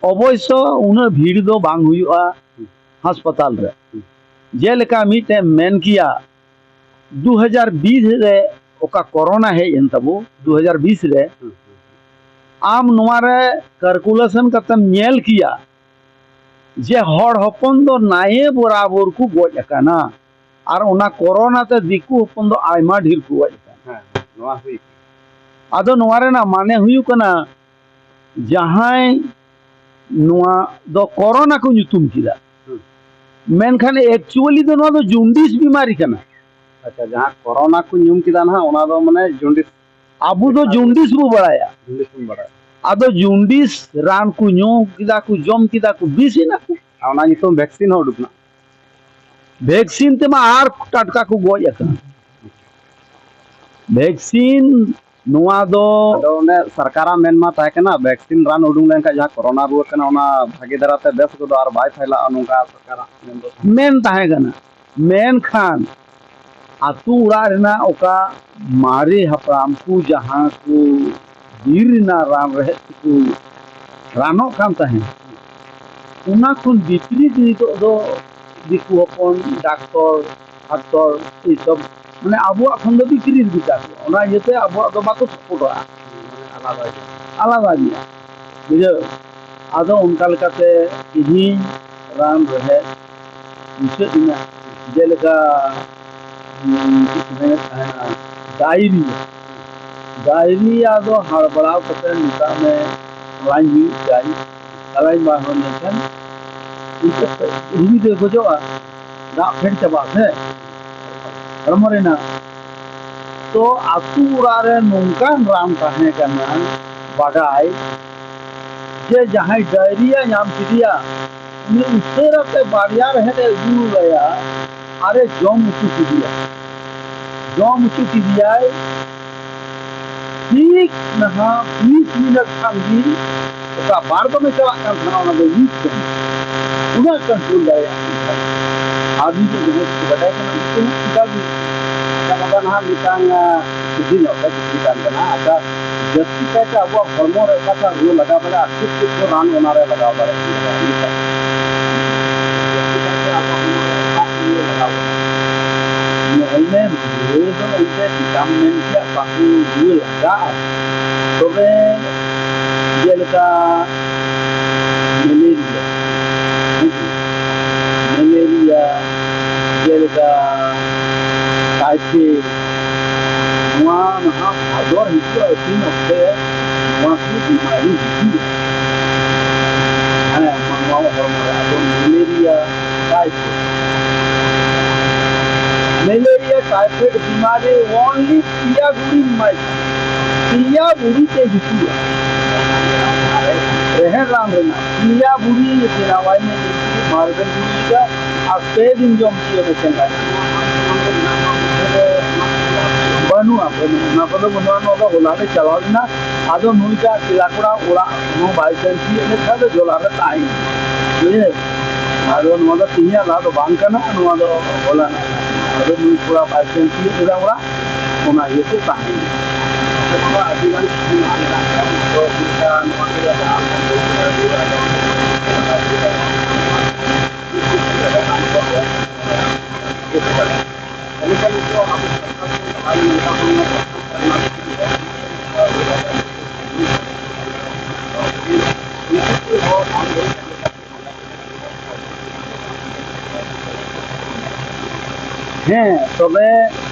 ᱚᱵᱚᱥᱥᱚ ᱩᱱᱟᱹᱜ ᱵᱷᱤᱲ ᱫᱚ ᱵᱟᱝ ᱦᱩᱭᱩᱜᱼᱟ ᱦᱩᱸ᱾ ᱦᱟᱥᱯᱟᱛᱟᱞ ᱨᱮ᱾ ᱦᱩᱸ᱾ ᱡᱮᱞᱮᱠᱟ ᱢᱤᱫᱴᱮᱱ ᱢᱮᱱ ᱠᱮᱭᱟ, ᱫᱩ ᱦᱟᱡᱟᱨ ᱵᱤᱥ ᱨᱮ ᱚᱠᱟ ᱠᱚᱨᱳᱱᱟ ᱦᱮᱡ ᱮᱱ ᱛᱟᱵᱚ, ᱫᱩ ᱦᱟᱡᱟᱨ ᱵᱤᱥ ᱨᱮ, ᱦᱩᱸ, ᱦᱩᱸ᱾ ᱟᱢ ᱱᱚᱣᱟ ᱨᱮ calculation ᱠᱟᱛᱮᱢ ᱧᱮᱞ ᱠᱮᱭᱟ ᱡᱮ ᱦᱚᱲ ᱦᱚᱯᱚᱱ ᱫᱚ ᱱᱟᱭᱮ ᱵᱚᱨᱟᱵᱚᱨ ᱠᱚ ᱜᱚᱡ ᱟᱠᱟᱱᱟ, ᱟᱨ ᱚᱱᱟ ᱠᱚᱨᱳᱱᱟ ᱛᱮ ᱫᱤᱠᱩ ᱦᱚᱯᱚᱱ ᱫᱚ ᱟᱭᱢᱟ ᱰᱷᱮᱨ ᱠᱚ ᱜᱚᱡ ᱟᱠᱟᱱᱟ᱾ ᱦᱮᱸ, ᱱᱚᱣᱟ ᱦᱩᱭ ᱠᱟᱱᱟ᱾ ᱟᱫᱚ ᱱᱚᱣᱟ ᱨᱮᱱᱟᱜ ᱢᱟᱱᱮ ᱦᱩᱭᱩᱜ ᱠᱟᱱᱟ, ᱡᱟᱦᱟᱸᱭ ᱱᱚᱣᱟ ᱫᱚ ᱠᱚᱨᱳᱱᱟ ᱠᱚ ᱧᱩᱛᱩᱢ ᱠᱮᱫᱟ, ᱦᱩᱸ᱾ ᱢᱮᱱᱠᱷᱟᱱ actually ᱫᱚ ᱱᱚᱣᱟ ᱫᱚ ᱡᱩᱱᱰᱤᱥ ᱵᱤᱢᱟᱨᱤ ᱠᱟᱱᱟ᱾ ᱟᱪᱪᱷᱟ, ᱡᱟᱦᱟᱸ ᱠᱚᱨᱳᱱᱟ ᱠᱚ ᱧᱩᱢ ᱠᱮᱫᱟ ᱱᱟᱦᱟᱜ, ᱚᱱᱟ ᱫᱚ ᱢᱟᱱᱮ ᱡᱩᱱᱰᱤᱥ᱾ ᱟᱵᱚ ᱫᱚ ᱡᱩᱱᱰᱤᱥ ᱵᱚ ᱵᱟᱲᱟᱭᱟ᱾ ᱡᱩᱱᱰᱤᱥ ᱵᱚᱱ ᱵᱟᱲᱟᱭᱟ᱾ ᱟᱫᱚ ᱡᱩᱱᱰᱤᱥ ᱨᱟᱱ ᱠᱚ ᱧᱩ ᱠᱮᱫᱟ ᱠᱚ, ᱡᱚᱢ ᱠᱮᱫᱟ ᱠᱚ, ᱵᱤᱥ ᱮᱱᱟ ᱠᱚ᱾ ᱟᱨ ᱚᱱᱟ ᱧᱩᱛᱩᱢ ᱵᱷᱮᱠᱥᱤᱱ ᱦᱚᱸ ᱩᱰᱩᱠ ᱮᱱᱟ᱾ ᱵᱷᱮᱠᱥᱤᱱ ᱛᱮᱢᱟ ᱟᱨ ᱴᱟᱴᱠᱟ ᱠᱚ ᱜᱚᱡ ᱟᱠᱟᱱ᱾ ᱵᱷᱮᱠᱥᱤᱱ ᱱᱚᱣᱟ ᱫᱚ ᱟᱫᱚ ᱚᱱᱮ ᱥᱚᱨᱠᱟᱨᱟᱜ ᱢᱮᱱ ᱢᱟ ᱛᱟᱦᱮᱸ ᱠᱟᱱᱟ, ᱵᱷᱮᱠᱥᱤᱱ ᱨᱟᱱ ᱩᱰᱩᱝ ᱞᱮᱱᱠᱷᱟᱱ ᱡᱟᱦᱟᱸ ᱠᱚᱨᱳᱱᱟ ᱨᱩᱣᱟᱹ ᱠᱟᱱᱟ, ᱚᱱᱟ ᱵᱷᱟᱜᱮ ᱫᱷᱟᱨᱟ ᱛᱮ ᱵᱮᱥ ᱜᱚᱫᱚᱜᱼᱟ ᱟᱨ ᱵᱟᱭ ᱯᱷᱟᱭᱞᱟᱜᱼᱟ, ᱱᱚᱝᱠᱟ ᱥᱚᱨᱠᱟᱨᱟᱜ ᱢᱮᱱ ᱫᱚ᱾ ᱢᱮᱱ ᱛᱟᱦᱮᱸ ᱠᱟᱱᱟ, ᱢᱮᱱᱠᱷᱟᱱ ᱟᱛᱳ ᱚᱲᱟᱜ ᱨᱮᱱᱟᱜ ᱚᱠᱟ ᱢᱟᱨᱮ ᱦᱟᱯᱲᱟᱢ ᱠᱚ ᱡᱟᱦᱟᱸ ᱠᱚ ᱵᱤᱨ ᱨᱮᱱᱟᱜ ᱨᱟᱱ ᱨᱮᱦᱮᱫ ᱛᱮᱠᱚ ᱨᱟᱱᱚᱜ ᱠᱟᱱ ᱛᱟᱦᱮᱸᱫ, ᱚᱱᱟ ᱠᱷᱚᱱ ᱵᱤᱯᱨᱤᱛ ᱱᱤᱛᱚᱜ ᱫᱚ ᱫᱤᱠᱩ ᱦᱚᱯᱚᱱ ᱰᱟᱠᱛᱚᱨ, ᱯᱷᱟᱠᱛᱚᱨ, ᱮᱭ ᱥᱚᱵ, ᱢᱟᱱᱮ, ᱟᱵᱚᱣᱟᱜ ᱠᱷᱚᱱ ᱫᱚ ᱵᱤᱯᱨᱤᱛ ᱜᱮᱛᱟ ᱠᱚ᱾ ᱚᱱᱟ ᱤᱭᱟᱹᱛᱮ ᱟᱵᱚᱣᱟᱜ ᱫᱚ ᱵᱟᱠᱚ ᱥᱟᱯᱳᱨᱴᱚᱜᱼᱟ᱾ ᱢᱟᱱᱮ, ᱟᱞᱟᱫᱟ ᱜᱮᱭᱟ᱾ ᱟᱞᱟᱫᱟ ᱜᱮᱭᱟ, ᱵᱩᱡᱷᱟᱹᱣ᱾ ᱟᱫᱚ ᱚᱱᱠᱟ ᱞᱮᱠᱟᱛᱮ ᱛᱮᱦᱮᱧ ᱨᱟᱱ ᱨᱮᱦᱮᱫ ᱢᱩᱪᱟᱹᱫ ᱮᱱᱟ᱾ ᱡᱮᱞᱮᱠᱟ, ᱩᱸ, ᱪᱮᱫ ᱠᱚ ᱢᱮᱱᱮᱫ ᱛᱟᱦᱮᱱᱟ, ᱰᱟᱭᱨᱤᱭᱟ᱾ ᱰᱟᱭᱨᱤᱭᱟ ᱫᱚ ᱦᱟᱲ ᱵᱟᱲᱟᱣ ᱠᱟᱛᱮ ᱢᱮᱛᱟᱜ ᱢᱮ ᱞᱟᱧ ᱦᱩᱭᱩᱜ ᱪᱟᱭ, ᱞᱟᱧ ᱵᱟᱝ ᱦᱩᱭ ᱞᱮᱱᱠᱷᱟᱱ ᱤᱱᱠᱟᱹ ᱨᱩᱜᱤ ᱫᱚᱭ ᱜᱚᱡᱚᱜᱼᱟ, ᱫᱟᱜ ᱯᱷᱮᱰ ᱪᱟᱵᱟᱜᱼᱟ ᱥᱮ ᱦᱚᱲᱢᱚ ᱨᱮᱱᱟᱜ᱾ ᱛᱚ ᱟᱹᱛᱩ ᱚᱲᱟᱜ ᱨᱮ ᱱᱚᱝᱠᱟᱱ ᱨᱟᱱ ᱛᱟᱦᱮᱸ ᱠᱟᱱᱟ ᱵᱟᱰᱟᱭ, ᱡᱮ ᱡᱟᱦᱟᱸᱭ ᱰᱟᱭᱨᱤᱭᱟ ᱧᱟᱢ ᱠᱮᱫᱮᱭᱟ, ᱩᱱᱤ ᱩᱥᱟᱹᱨᱟ ᱛᱮ ᱵᱟᱨᱭᱟ ᱨᱮᱦᱮᱫ ᱮ ᱟᱹᱜᱩ ᱟᱭᱟ ᱟᱨᱮ ᱡᱚᱢ ᱦᱚᱪᱚ ᱠᱮᱫᱮᱭᱟ᱾ ᱡᱚᱢ ᱦᱚᱪᱚ ᱠᱮᱫᱮᱭᱟᱭ, ᱴᱷᱤᱠ ᱱᱟᱦᱟᱜ ᱵᱤᱥ ᱢᱤᱱᱤᱴ ᱠᱷᱟᱱ ᱜᱮ ᱚᱠᱟ ᱵᱟᱨ ᱫᱚᱢᱮ ᱪᱟᱞᱟᱜ ᱠᱟᱱ ᱛᱟᱦᱮᱱᱟ, ᱚᱱᱟ ᱫᱚ ᱢᱤᱫ ᱫᱚᱢ᱾ ᱩᱱᱟᱹᱜ ᱠᱚᱱᱴᱨᱳᱞ ᱫᱟᱲᱮᱭᱟᱜ ᱠᱟᱱ ᱛᱟᱦᱮᱱᱟ᱾ ᱟᱨ ᱱᱤᱛᱚᱜ ᱡᱟᱦᱟᱸᱭ ᱠᱚ ᱵᱟᱰᱟᱭ ᱠᱟᱱᱟ, ᱩᱱᱠᱩ ᱦᱚᱸ ᱚᱱᱠᱟ ᱜᱮ᱾ ᱟᱪᱪᱷᱟ, ᱱᱚᱣᱟ ᱫᱚ ᱱᱟᱦᱟᱜ ᱢᱤᱫᱴᱟᱝ, ᱟ, ᱥᱚᱵᱡᱤ ᱧᱚᱜ ᱨᱮ ᱠᱩᱠᱞᱤ ᱠᱟᱱ ᱠᱟᱱᱟ᱾ ᱟᱪᱪᱷᱟ, ᱡᱟᱹᱥᱛᱤ ᱠᱟᱭᱛᱮ ᱟᱵᱚᱣᱟᱜ ᱦᱚᱲᱢᱚ ᱨᱮ ᱚᱠᱟᱴᱟᱜ ᱨᱩᱣᱟᱹ ᱞᱟᱜᱟᱣ ᱫᱟᱲᱮᱭᱟᱜᱼᱟ, ᱪᱮᱫ ᱪᱮᱫ ᱠᱚ ᱨᱟᱱ ᱚᱱᱟ ᱨᱮ ᱞᱟᱜᱟᱣ ᱫᱟᱲᱮᱭᱟᱜᱼᱟ? ᱡᱟᱹᱥᱛᱤ ᱠᱟᱭᱛᱮ ᱟᱵᱚᱣᱟᱜ ᱦᱚᱲᱢᱚ ᱨᱮ ᱚᱠᱟ ᱠᱚ ᱨᱩᱣᱟᱹ ᱞᱟᱜᱟᱣ ᱫᱟᱲᱮᱭᱟᱜᱼᱟ? ᱧᱮᱞ ᱢᱮ, ᱨᱩᱣᱟᱹ ᱫᱚ ᱮᱱᱛᱮ ᱵᱷᱤᱴᱟᱢᱤᱱ ᱨᱮᱭᱟᱜ ᱵᱟᱠᱚ ᱨᱩᱣᱟᱹ ᱞᱟᱜᱟᱜᱼᱟ᱾ ᱛᱚᱵᱮ ᱡᱮᱞᱮᱠᱟ ᱢᱮᱞᱮᱨᱤᱭᱟ, ᱦᱮᱸ ᱥᱮ? ᱢᱮᱞᱮᱨᱤᱭᱟ, ᱡᱮᱞᱮᱠᱟ ᱴᱟᱭᱯᱷᱚᱭᱮᱰ, ᱱᱚᱣᱟ ᱱᱟᱦᱟᱜ ᱵᱷᱟᱫᱚᱨ ᱦᱤᱡᱩᱜᱼᱟ, ᱟᱹᱛᱤᱧ ᱚᱠᱛᱮ ᱱᱚᱣᱟ ᱠᱚ ᱵᱤᱢᱟᱨᱤ ᱦᱤᱡᱩᱜᱼᱟ᱾ ᱦᱮᱸ, ᱢᱟᱱᱣᱟ ᱦᱚᱲᱢᱚ ᱨᱮ ᱟᱫᱚ ᱢᱮᱞᱮᱨᱤᱭᱟ, ᱴᱟᱭᱯᱷᱚᱭᱮᱰ, ᱢᱮᱞᱮᱨᱤᱭᱟ ᱴᱟᱭᱯᱷᱚᱭᱮᱰ ᱵᱤᱢᱟᱨᱤ only ᱯᱮᱭᱟ ᱜᱩᱲᱤᱧ ᱮᱢᱟᱭ ᱠᱟᱱᱟ, ᱯᱮᱭᱟ ᱜᱩᱲᱤ ᱛᱮ ᱡᱩᱛᱩᱜᱼᱟ᱾ ᱨᱮᱦᱮᱫ ᱨᱟᱱ ᱨᱮᱱᱟᱜ ᱯᱮᱭᱟ ᱜᱩᱲᱤ ᱵᱮᱱᱟᱣᱟᱭ ᱢᱮ, ᱢᱟᱨᱵᱮᱞ ᱜᱩᱲᱤ ᱞᱮᱠᱟ, ᱟᱨ ᱯᱮ ᱫᱤᱱ ᱡᱚᱢ ᱦᱚᱪᱚᱭᱮ ᱢᱮ ᱪᱮᱸᱜᱷᱟ᱾ ᱵᱟᱹᱱᱩᱜᱼᱟ, ᱵᱟᱹᱱᱩᱜᱼᱟ, ᱚᱱᱟ ᱠᱚᱫᱚ ᱵᱟᱹᱱᱩᱜᱼᱟ᱾ ᱱᱚᱣᱟ ᱫᱚ ᱦᱚᱞᱟ ᱞᱮ ᱪᱟᱞᱟᱣ ᱞᱮᱱᱟ, ᱟᱫᱚ ᱱᱩᱭ ᱫᱚ ᱴᱤᱞᱟ ᱠᱚᱲᱟ ᱚᱲᱟᱜ ᱦᱚᱸ ᱵᱟᱭ ᱥᱮᱱ ᱛᱤᱭᱳᱜ ᱞᱮᱠᱷᱟᱱ ᱫᱚ ᱡᱚᱞᱟ ᱨᱮ ᱛᱟᱦᱮᱸᱭᱮᱱᱟ, ᱵᱩᱡᱷᱟᱹᱣ? ᱟᱫᱚ ᱱᱚᱣᱟ ᱫᱚ ᱛᱮᱦᱮᱧᱟᱜ ᱞᱟ ᱫᱚ ᱵᱟᱝ ᱠᱟᱱᱟ, ᱱᱚᱣᱟ ᱫᱚ ᱦᱚᱞᱟᱱᱟᱜ ᱠᱟᱱᱟ᱾ ᱟᱫᱚ ᱱᱩᱭ ᱠᱚᱲᱟ ᱵᱟᱭ ᱥᱮᱱ ᱛᱤᱭᱳᱜ ᱞᱮᱫᱟ ᱚᱲᱟᱜ, ᱚᱱᱟ ᱤᱭᱟᱹᱛᱮ ᱛᱟᱦᱮᱸᱭᱮᱱᱟ᱾ ᱟᱫᱚ ᱱᱚᱣᱟ ᱟᱹᱰᱤ ᱜᱟᱱ ᱠᱤᱪᱷᱩ ᱢᱮᱱᱟᱜ ᱟᱠᱟᱫᱟ᱾ ᱛᱚ ᱪᱮᱫ ᱞᱮᱠᱟ ᱱᱚᱣᱟ ᱠᱚᱫᱚ ᱡᱟᱦᱟᱸ ᱞᱮᱠᱟ ᱵᱚᱞ ᱠᱷᱮᱞᱟ ᱦᱩᱭᱩᱜᱼᱟ, ᱟᱫᱚ ᱦᱮᱸ, ᱛᱚᱵᱮ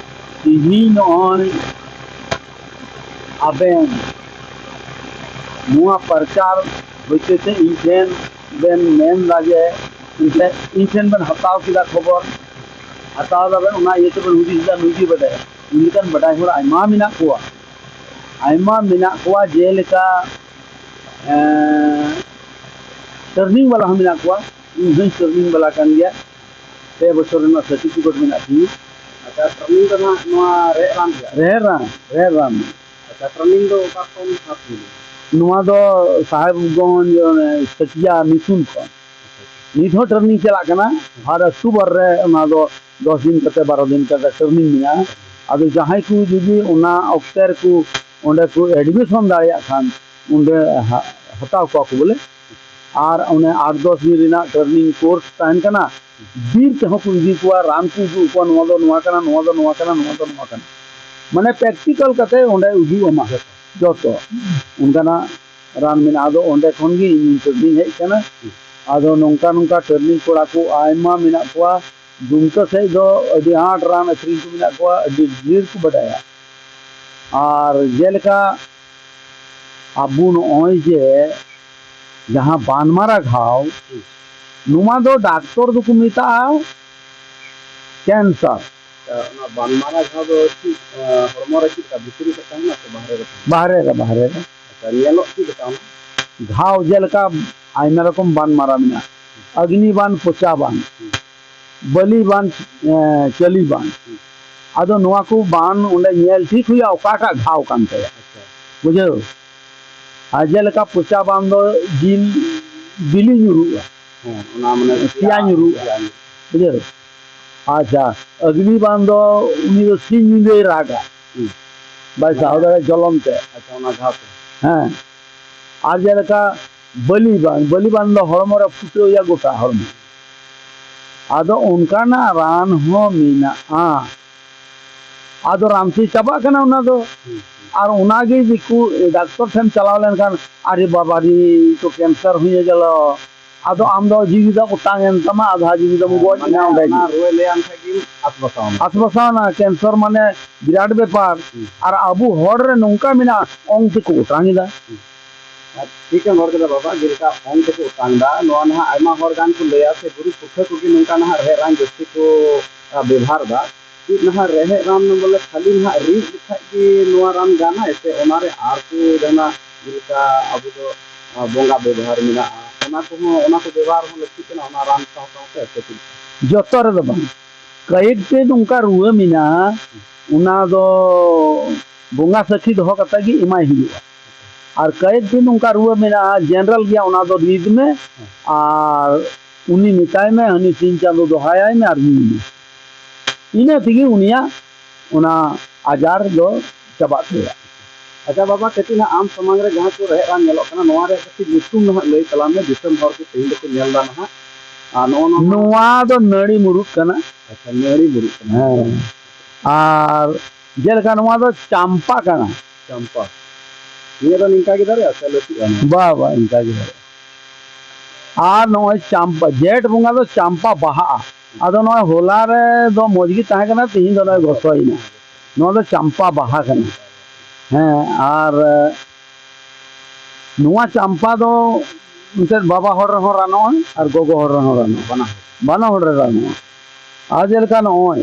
ᱛᱤᱦᱤᱧ ᱱᱚᱜᱼᱚᱭ ᱟᱵᱮᱱ ᱱᱚᱣᱟ ᱯᱨᱚᱪᱟᱨ ᱦᱚᱛᱮᱛᱮ ᱤᱧ ᱴᱷᱮᱱ ᱵᱮᱱ ᱢᱮᱱ ᱮᱫᱟ ᱡᱮ ᱤᱧ ᱴᱷᱮᱱ, ᱤᱧ ᱴᱷᱮᱱ ᱵᱮᱱ ᱦᱟᱛᱟᱣ ᱠᱮᱫᱟ ᱠᱷᱚᱵᱚᱨ, ᱦᱟᱛᱟᱣ ᱫᱟᱵᱮᱱ, ᱚᱱᱟ ᱤᱭᱟᱹ ᱛᱮᱵᱮᱱ ᱦᱩᱫᱤᱥ ᱮᱫᱟ ᱱᱩᱭ ᱜᱮ ᱵᱟᱰᱟᱭᱟ᱾ ᱤᱧ ᱞᱮᱠᱟᱱ ᱵᱟᱰᱟᱭ ᱦᱚᱲ ᱟᱭᱢᱟ ᱢᱮᱱᱟᱜ ᱠᱚᱣᱟ, ᱟᱭᱢᱟ ᱢᱮᱱᱟᱜ ᱠᱚᱣᱟ, ᱡᱮᱞᱮᱠᱟ ᱮᱸ, ᱴᱨᱮᱱᱤᱝ ᱵᱟᱞᱟ ᱦᱚᱸ ᱢᱮᱱᱟᱜ ᱠᱚᱣᱟ᱾ ᱤᱧ ᱦᱚᱸᱧ ᱴᱨᱮᱱᱤᱝ ᱵᱟᱞᱟ ᱠᱟᱱ ᱜᱮᱭᱟ, ᱯᱮ ᱵᱚᱪᱷᱚᱨ ᱨᱮᱱᱟᱜ ᱥᱟᱨᱴᱤᱯᱷᱤᱠᱮᱴ ᱢᱮᱱᱟᱜ ᱛᱤᱧᱟ᱾ ᱟᱪᱪᱷᱟ, ᱴᱨᱮᱱᱤᱝ ᱫᱚ ᱱᱟᱦᱟᱜ ᱱᱚᱣᱟ ᱨᱮᱦᱮᱫ ᱨᱟᱱ ᱨᱮᱭᱟᱜ? ᱨᱮᱦᱮᱫ ᱨᱟᱱ, ᱨᱮᱦᱮᱫ ᱨᱟᱱ᱾ ᱟᱪᱪᱷᱟ, ᱴᱨᱮᱱᱤᱝ ᱫᱚ ᱚᱠᱟ ᱠᱷᱚᱱ ᱦᱟᱛᱟᱣ ᱦᱩᱭ ᱞᱮᱱᱟ? ᱱᱚᱣᱟ ᱫᱚ ᱥᱟᱦᱮᱵᱽᱜᱚᱸᱡᱽ, ᱚᱱᱮ, ᱥᱟᱹᱴᱤᱭᱟ ᱢᱤᱥᱚᱱ ᱠᱷᱚᱱ᱾ ᱱᱤᱛ ᱦᱚᱸ ᱴᱨᱮᱱᱤᱝ ᱪᱟᱞᱟᱜ ᱠᱟᱱᱟ᱾ ᱟᱨ ᱚᱠᱴᱳᱵᱚᱨ ᱨᱮ ᱚᱱᱟ ᱫᱚ ᱫᱚᱥ ᱫᱤᱱ ᱠᱟᱛᱮ, ᱵᱟᱨᱚ ᱫᱤᱱ ᱠᱟᱛᱮ ᱴᱨᱮᱱᱤᱝ ᱢᱮᱱᱟᱜᱼᱟ᱾ ᱟᱫᱚ ᱡᱟᱦᱟᱸᱭ ᱠᱚ ᱡᱩᱫᱤ ᱚᱱᱟ ᱚᱠᱛᱮ ᱨᱮᱠᱚ ᱚᱸᱰᱮ ᱠᱚ ᱮᱰᱢᱤᱥᱚᱱ ᱫᱟᱲᱮᱭᱟᱜ ᱠᱷᱟᱱ, ᱚᱸᱰᱮ ᱦᱟ-, ᱦᱟᱛᱟᱣ ᱠᱚᱣᱟ ᱠᱚ ᱵᱚᱞᱮ᱾ ᱟᱨ ᱚᱱᱮ ᱟᱴ ᱫᱚᱥ ᱫᱤᱱ ᱨᱮᱱᱟᱜ ᱴᱨᱮᱱᱤᱝ ᱠᱳᱨᱥ ᱛᱟᱦᱮᱱ ᱠᱟᱱᱟ᱾ ᱵᱤᱨ ᱛᱮᱦᱚᱸ ᱠᱚ ᱤᱫᱤ ᱠᱚᱣᱟ, ᱨᱟᱱ ᱠᱚ ᱩᱫᱩᱜ ᱟᱠᱚᱣᱟ, ᱱᱚᱣᱟ ᱫᱚ ᱱᱚᱣᱟ ᱠᱟᱱᱟ, ᱱᱚᱣᱟ ᱫᱚ ᱱᱚᱣᱟ ᱠᱟᱱᱟ, ᱱᱚᱣᱟ ᱫᱚ ᱱᱚᱣᱟ ᱠᱟᱱᱟ᱾ ᱢᱟᱱᱮ ᱯᱨᱮᱠᱴᱤᱠᱟᱞ ᱠᱟᱛᱮ ᱚᱸᱰᱮ ᱩᱫᱩᱜ ᱟᱢᱟ ᱡᱚᱛᱚ᱾ ᱚᱱᱠᱟᱱᱟᱜ ᱨᱟᱱ ᱢᱮᱱᱟᱜᱼᱟ᱾ ᱟᱫᱚ ᱚᱸᱰᱮ ᱠᱷᱚᱱ ᱜᱮ ᱤᱧ ᱴᱨᱮᱱᱤᱝ ᱦᱮᱡ ᱟᱠᱟᱱᱟ᱾ ᱟᱫᱚ ᱱᱚᱝᱠᱟ ᱱᱚᱝᱠᱟ ᱴᱨᱮᱱᱤᱝ ᱠᱚᱲᱟ ᱠᱚ ᱟᱭᱢᱟ ᱢᱮᱱᱟᱜ ᱠᱚᱣᱟ᱾ ᱫᱩᱢᱠᱟ ᱥᱮᱫ ᱫᱚ ᱟᱹᱰᱤ ᱟᱸᱴ ᱨᱟᱱ ᱟᱹᱠᱷᱨᱤᱧ ᱠᱚ ᱢᱮᱱᱟᱜ ᱠᱚᱣᱟ, ᱟᱹᱰᱤ ᱰᱷᱮᱨ ᱠᱚ ᱵᱟᱰᱟᱭᱟ᱾ ᱟᱨ ᱡᱮᱞᱮᱠᱟ ᱟᱵᱚ ᱱᱚᱜᱼᱚᱭ ᱡᱮ ᱡᱟᱦᱟᱸ ᱵᱟᱱᱢᱟᱨᱟ ᱜᱷᱟᱣ, ᱱᱚᱣᱟ ᱫᱚ ᱰᱟᱠᱛᱚᱨ ᱫᱚᱠᱚ ᱢᱮᱛᱟᱜᱼᱟ ᱠᱮᱱᱥᱟᱨ᱾ ᱚᱱᱟ ᱵᱟᱱᱢᱟᱨᱟ ᱜᱷᱟᱣ ᱫᱚ ᱪᱮᱫ, ᱟᱸ, ᱦᱚᱲᱢᱚ ᱨᱮ ᱪᱮᱫ ᱞᱮᱠᱟ ᱵᱷᱤᱛᱨᱤ ᱨᱮ ᱛᱟᱦᱮᱱᱟ ᱥᱮ ᱵᱟᱦᱨᱮ ᱨᱮ ᱛᱟᱦᱮᱱᱟ? ᱵᱟᱦᱨᱮ ᱨᱮ, ᱵᱟᱦᱨᱮ ᱨᱮ᱾ ᱟᱪᱪᱷᱟ, ᱧᱮᱞᱚᱜ ᱪᱮᱫ ᱞᱮᱠᱟ ᱚᱱᱟ? ᱜᱷᱟᱣ ᱡᱮᱞᱮᱠᱟ ᱟᱭᱢᱟ ᱨᱚᱠᱚᱢ ᱵᱟᱱᱢᱟᱨᱟ ᱢᱮᱱᱟᱜᱼᱟ, ᱟᱜᱽᱱᱤ ᱵᱟᱱ, ᱯᱚᱪᱟ ᱵᱟᱱ, ᱦᱩᱸ᱾ ᱵᱟᱹᱞᱤ ᱵᱟᱱ, ᱮᱸ, ᱪᱟᱹᱞᱤ ᱵᱟᱱ᱾ ᱦᱩᱸ᱾ ᱟᱫᱚ ᱱᱚᱣᱟ ᱠᱚ ᱵᱟᱱ ᱚᱸᱰᱮ ᱧᱮᱞ ᱴᱷᱤᱠ ᱦᱩᱭᱩᱜᱼᱟ ᱚᱠᱟᱴᱟᱜ ᱜᱷᱟᱣ ᱠᱟᱱ ᱛᱟᱭᱟ᱾ ᱟᱪᱪᱷᱟ᱾ ᱵᱩᱡᱷᱟᱹᱣ? ᱟᱨ ᱡᱮᱞᱮᱠᱟ ᱯᱚᱪᱟ ᱵᱟᱱ ᱫᱚ ᱡᱤᱞ ᱵᱤᱞᱤ ᱧᱩᱨᱩᱜᱼᱟ᱾ ᱦᱮᱸ, ᱚᱱᱟ ᱢᱟᱱᱮ ᱥᱮᱭᱟ ᱧᱩᱨᱩᱜᱼᱟ᱾ ᱥᱮᱭᱟ ᱧᱩᱨᱩᱜᱼᱟ᱾ ᱵᱩᱡᱷᱟᱹᱣ? ᱟᱪᱪᱷᱟ, ᱟᱜᱽᱱᱤ ᱵᱟᱱ ᱫᱚ ᱩᱱᱤ ᱫᱚ ᱥᱤᱧ ᱧᱤᱫᱟᱹᱭ ᱨᱟᱜᱟ᱾ ᱦᱩᱸ᱾ ᱵᱟᱭ ᱥᱟᱦᱟᱣ ᱢᱟᱱᱮ ᱫᱟᱲᱮᱭᱟᱜᱼᱟ ᱡᱚᱞᱚᱱ ᱛᱮ᱾ ᱟᱪᱪᱷᱟ, ᱚᱱᱟ ᱜᱷᱟᱣ ᱛᱮ᱾ ᱦᱮᱸ᱾ ᱟᱨ ᱡᱮᱞᱮᱠᱟ ᱵᱟᱹᱞᱤ ᱵᱟᱱ, ᱵᱟᱹᱞᱤ ᱵᱟᱱ ᱫᱚ ᱦᱚᱲᱢᱚ ᱨᱮ ᱯᱷᱩᱴᱟᱹᱣ ᱮᱭᱟ ᱜᱚᱴᱟ ᱦᱚᱲᱢᱚ᱾ ᱟᱫᱚ ᱚᱱᱠᱟᱱᱟᱜ ᱨᱟᱱ ᱦᱚᱸ ᱢᱮᱱᱟᱜᱼᱟ᱾ ᱟᱫᱚ ᱨᱟᱱ ᱛᱮ ᱪᱟᱵᱟᱜ ᱠᱟᱱᱟ ᱚᱱᱟ ᱫᱚ᱾ ᱦᱩᱸ, ᱦᱩᱸ᱾ ᱟᱨ ᱚᱱᱟᱜᱮ ᱫᱤᱠᱩ ᱰᱟᱠᱛᱚᱨ ᱴᱷᱮᱱ ᱪᱟᱞᱟᱣ ᱞᱮᱱᱠᱷᱟᱱ, "ᱟᱨᱮ ᱵᱟᱵᱟ ᱨᱮ, ᱛᱚ ᱠᱮᱱᱥᱟᱨ ᱦᱩᱭ ᱜᱮᱞᱚ, ᱟᱫᱚ ᱟᱢ ᱫᱚ ᱡᱤᱣᱤ ᱫᱚ ᱚᱴᱟᱝ ᱮᱱ ᱛᱟᱢᱟ, ᱟᱫᱷᱟ ᱡᱤᱣᱤ ᱫᱚᱢ ᱜᱚᱡ ᱮᱱᱟ ᱚᱸᱰᱮ ᱜᱮ᱾ ᱚᱱᱟ ᱨᱩᱣᱟᱹ ᱞᱟᱹᱭᱟᱢ ᱠᱷᱟᱡ ᱜᱮᱢ ᱟᱥᱵᱟᱥᱟᱣᱱᱟ᱾ ᱟᱥᱵᱟᱥᱟᱣᱱᱟ, cancer ᱢᱟᱱᱮ ᱵᱤᱨᱟᱴ ᱵᱮᱯᱟᱨ᱾ ᱦᱩᱸ᱾ ᱟᱨ ᱟᱵᱚ ᱦᱚᱲ ᱨᱮ ᱱᱚᱝᱠᱟ ᱢᱮᱱᱟᱜᱼᱟ, ᱚᱝ ᱛᱮᱠᱚ ᱚᱴᱟᱝ ᱮᱫᱟ᱾ ᱦᱩᱸ᱾ ᱟᱨ ᱴᱷᱤᱠ ᱮᱢ ᱨᱚᱲ ᱠᱮᱫᱟ ᱵᱟᱵᱟ, ᱡᱮᱞᱮᱠᱟ ᱚᱝ ᱛᱮᱠᱚ ᱚᱴᱟᱝ ᱮᱫᱟ, ᱱᱚᱣᱟ ᱱᱟᱦᱟᱜ ᱟᱭᱢᱟ ᱦᱚᱲ ᱜᱟᱱ ᱠᱚ ᱞᱟᱹᱭᱟ ᱥᱮ ᱜᱩᱨᱩ ᱯᱩᱛᱷᱟᱹ ᱠᱚᱜᱮ ᱱᱚᱝᱠᱟ ᱱᱟᱦᱟᱜ ᱨᱮᱦᱮᱫ ᱨᱟᱱ ᱡᱟᱹᱥᱛᱤ ᱠᱚ, ᱟ, ᱵᱮᱵᱷᱟᱨ ᱮᱫᱟ᱾ ᱪᱮᱫ ᱱᱟᱦᱟᱜ ᱨᱮᱦᱮᱫ ᱨᱟᱱ ᱵᱚᱞᱮ ᱠᱷᱟᱹᱞᱤ ᱱᱟᱦᱟᱜ ᱨᱤᱫ ᱞᱮᱠᱷᱟᱡ ᱜᱮ ᱱᱚᱣᱟ ᱨᱟᱱ ᱜᱟᱱᱟ, ᱥᱮ ᱚᱱᱟᱨᱮ ᱟᱨ ᱠᱚ ᱡᱟᱦᱟᱱᱟᱜ ᱡᱮᱞᱮᱠᱟ ᱟᱵᱚ ᱫᱚ, ᱟ, ᱵᱚᱸᱜᱟ ᱵᱮᱵᱚᱦᱟᱨ ᱢᱮᱱᱟᱜᱼᱟ, ᱚᱱᱟ ᱠᱚᱦᱚᱸ, ᱚᱱᱟ ᱠᱚ ᱵᱮᱵᱚᱦᱟᱨ ᱦᱚᱸ ᱞᱟᱹᱠᱛᱤᱜ ᱠᱟᱱᱟ ᱚᱱᱟ ᱨᱟᱱ ᱥᱟᱶ ᱥᱟᱶᱛᱮ, ᱥᱮ ᱪᱮᱫ ᱞᱮᱠᱟ? ᱡᱚᱛᱚ ᱨᱮᱫᱚ ᱵᱟᱝ, ᱠᱚᱭᱮᱠᱴᱤ ᱱᱚᱝᱠᱟ ᱨᱩᱣᱟᱹ ᱢᱮᱱᱟᱜᱼᱟ, ᱚᱱᱟ ᱫᱚ ᱵᱚᱸᱜᱟ ᱥᱟᱹᱠᱷᱤ ᱫᱚᱦᱚ ᱠᱟᱛᱮ ᱜᱮ ᱮᱢᱟᱭ ᱦᱩᱭᱩᱜᱼᱟ᱾ ᱟᱨ ᱠᱚᱭᱮᱠᱴᱤ ᱱᱚᱝᱠᱟ ᱨᱩᱣᱟᱹ ᱢᱮᱱᱟᱜᱼᱟ, general ᱜᱮᱭᱟ, ᱚᱱᱟ ᱫᱚ ᱨᱤᱫ ᱢᱮ ᱟᱨ ᱩᱱᱤ ᱢᱮᱛᱟᱭ ᱢᱮ, ᱦᱟᱹᱱᱤ ᱥᱤᱧ ᱪᱟᱸᱫᱚ ᱫᱚᱦᱟᱭᱟᱭ ᱢᱮ ᱟᱨ ᱧᱩᱭ ᱢᱮ᱾ ᱤᱱᱟᱹ ᱛᱮᱜᱮ ᱩᱱᱤᱭᱟᱜ ᱚᱱᱟ ᱟᱡᱟᱨ ᱫᱚ ᱪᱟᱵᱟᱜ ᱛᱟᱭᱟ᱾ ᱟᱪᱪᱷᱟ ᱵᱟᱵᱟ, ᱠᱟᱹᱴᱤᱡ ᱱᱟᱦᱟᱜ ᱟᱢ ᱥᱟᱢᱟᱝ ᱨᱮ ᱡᱟᱦᱟᱸ ᱠᱚ ᱨᱮᱦᱮᱫ ᱨᱟᱱ ᱧᱮᱞᱚᱜ ᱠᱟᱱᱟ, ᱱᱚᱣᱟ ᱨᱮᱭᱟᱜ ᱠᱟᱹᱴᱤᱡ ᱧᱩᱛᱩᱢ ᱱᱟᱦᱟᱜ ᱞᱟᱹᱭ ᱛᱟᱞᱟᱝ ᱢᱮ, ᱫᱤᱥᱚᱢ ᱦᱚᱲ ᱠᱚ ᱛᱮᱦᱮᱧ ᱫᱚᱠᱚ ᱧᱮᱞ ᱮᱫᱟ ᱱᱟᱦᱟᱜ᱾ ᱟᱨ ᱱᱚᱜᱼᱚ ᱱᱚᱣᱟ ᱱᱚᱣᱟ ᱫᱚ ᱱᱟᱹᱲᱤ ᱢᱩᱨᱩᱫ ᱠᱟᱱᱟ᱾ ᱟᱪᱪᱷᱟ, ᱱᱟᱹᱲᱤ ᱢᱩᱨᱩᱫ ᱠᱟᱱᱟ᱾ ᱦᱮᱸ᱾ ᱟᱨ ᱡᱮᱞᱮᱠᱟ ᱱᱚᱣᱟ ᱫᱚ ᱪᱟᱢᱯᱟ ᱠᱟᱱᱟ᱾ ᱪᱟᱢᱯᱟ᱾ ᱱᱤᱭᱟᱹ ᱫᱚ ᱱᱤᱝᱠᱟ ᱜᱮ ᱫᱟᱨᱮᱜᱼᱟ ᱥᱮ ᱞᱟᱹᱴᱩᱜᱼᱟ ᱱᱚᱣᱟ? ᱵᱟ, ᱵᱟ, ᱤᱱᱠᱟ ᱜᱮ ᱫᱟᱨᱮᱜᱼᱟ᱾ ᱟᱨ ᱱᱚᱜᱼᱚᱭ ᱪᱟᱢᱯᱟ, ᱡᱷᱮᱸᱴ ᱵᱚᱸᱜᱟ ᱫᱚ ᱪᱟᱢᱯᱟ ᱵᱟᱦᱟᱜᱼᱟ᱾ ᱟᱫᱚ ᱱᱚᱜᱼᱚᱭ ᱦᱚᱞᱟ ᱨᱮ ᱫᱚ ᱢᱚᱡᱽ ᱜᱮ ᱛᱟᱦᱮᱸ ᱠᱟᱱᱟ, ᱛᱤᱦᱤᱧ ᱫᱚ ᱱᱚᱜᱼᱚᱭ ᱜᱚᱥᱚᱭᱮᱱᱟ᱾ ᱱᱚᱣᱟ ᱫᱚ ᱪᱟᱢᱯᱟ ᱵᱟᱦᱟ ᱠᱟᱱᱟ᱾ ᱦᱮᱸ, ᱟᱨ ᱱᱚᱣᱟ ᱪᱟᱢᱯᱟ ᱫᱚ ᱮᱱᱛᱮᱫ ᱵᱟᱵᱟ ᱦᱚᱲ ᱨᱮᱦᱚᱸ ᱨᱟᱱᱚᱜᱼᱟ ᱟᱨ ᱜᱚᱜᱚ ᱦᱚᱲ ᱨᱮᱦᱚᱸ ᱨᱟᱱᱚᱜᱼᱟ, ᱵᱟᱱᱟ ᱦᱚᱲ᱾ ᱵᱟᱱᱟ ᱦᱚᱲ ᱨᱮ ᱨᱟᱱᱚᱜᱼᱟ᱾ ᱟᱨ ᱡᱮᱞᱮᱠᱟ ᱱᱚᱜᱼᱚᱭ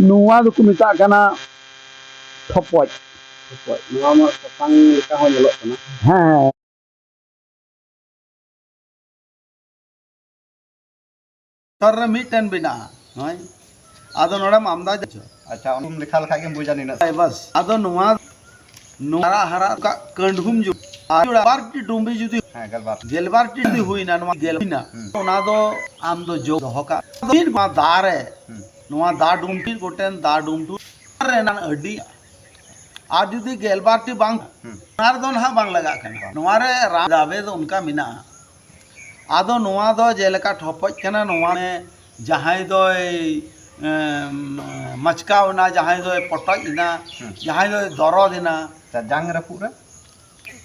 ᱱᱚᱣᱟ ᱫᱚᱠᱚ ᱢᱮᱛᱟᱜ ᱠᱟᱱᱟ ᱴᱷᱚᱯᱚᱡ᱾ ᱴᱷᱚᱯᱚᱡ᱾ ᱱᱚᱣᱟ ᱢᱟ ᱥᱟᱥᱟᱝ ᱞᱮᱠᱟ ᱦᱚᱸ ᱧᱮᱞᱚᱜ ᱠᱟᱱᱟ᱾ ᱦᱮᱸ, ᱦᱮᱸ᱾ ᱛᱟᱨ ᱨᱮ ᱢᱤᱫᱴᱮᱱ ᱵᱮᱱᱟᱜᱼᱟ᱾ ᱦᱳᱭ᱾ ᱟᱫᱚ ᱱᱚᱰᱮᱢ ᱟᱢᱫᱟ ᱡᱟ-, ᱟᱪᱪᱷᱟ, ᱚᱱᱟᱢ ᱞᱮᱠᱷᱟ ᱞᱮᱠᱷᱟᱡ ᱜᱮᱢ ᱵᱩᱡᱟ ᱱᱤᱱᱟᱹᱜ᱾ ᱦᱳᱭ, ᱵᱟᱥ᱾ ᱟᱫᱚ ᱱᱚᱣᱟ, ᱱᱚᱣᱟ ᱦᱟᱨᱟ ᱦᱟᱨᱟ ᱠᱟᱜ ᱠᱟᱹᱰᱷᱩᱢ ᱡᱩ-, ᱟᱨ ᱜᱮᱞᱵᱟᱨ ᱴᱤ ᱰᱩᱢᱵᱤ ᱡᱩᱫᱤ, ᱦᱮᱸ, ᱜᱮᱞᱵᱟᱨ᱾ ᱜᱮᱞᱵᱟᱨ ᱴᱤ ᱡᱩᱫᱤ ᱦᱩᱭᱱᱟ, ᱱᱚᱣᱟ ᱜᱮᱞ ᱦᱩᱭᱱᱟ, ᱦᱩᱸ᱾ ᱚᱱᱟ ᱫᱚ ᱟᱢ ᱫᱚ ᱡᱚ ᱫᱚᱦᱚ ᱠᱟᱜ᱾ ᱱᱚᱣᱟ ᱫᱟ ᱨᱮ, ᱦᱩᱸ᱾ ᱱᱚᱣᱟ ᱫᱟ ᱰᱩᱢᱵᱤ ᱜᱚᱴᱮᱱ ᱫᱟ ᱰᱩᱢᱵᱩ ᱨᱮᱱᱟᱜ ᱟᱹᱰᱤ ᱟᱨ ᱡᱩᱫᱤ ᱜᱮᱞᱵᱟᱨ ᱴᱤ ᱵᱟᱝ, ᱦᱩᱸ᱾ ᱚᱱᱟ ᱨᱮᱫᱚ ᱱᱟᱦᱟᱜ ᱵᱟᱝ ᱞᱟᱜᱟᱜ ᱠᱟᱱᱟ᱾ ᱵᱟᱝ᱾ ᱱᱚᱣᱟ ᱨᱮ ᱨᱟᱱ ᱫᱟᱵᱮ ᱫᱚ ᱚᱱᱠᱟ ᱢᱮᱱᱟᱜᱼᱟ᱾ ᱟᱫᱚ ᱱᱚᱣᱟ ᱫᱚ ᱡᱮᱞᱮᱠᱟ ᱴᱷᱚᱯᱚᱡ ᱠᱟᱱᱟ, ᱱᱚᱣᱟ ᱨᱮ ᱡᱟᱦᱟᱸᱭ ᱫᱚᱭ, ᱮᱢ, ᱢᱟᱪᱠᱟᱣ ᱮᱱᱟ, ᱡᱟᱦᱟᱸᱭ ᱫᱚᱭ ᱯᱚᱴᱚᱡ ᱮᱱᱟ, ᱦᱩᱸ᱾ ᱡᱟᱦᱟᱸᱭ ᱫᱚᱭ ᱫᱚᱨᱚᱫ ᱮᱱᱟ᱾ ᱟᱪᱪᱷᱟ, ᱡᱟᱝ ᱨᱟᱹᱯᱩᱫ ᱨᱮ?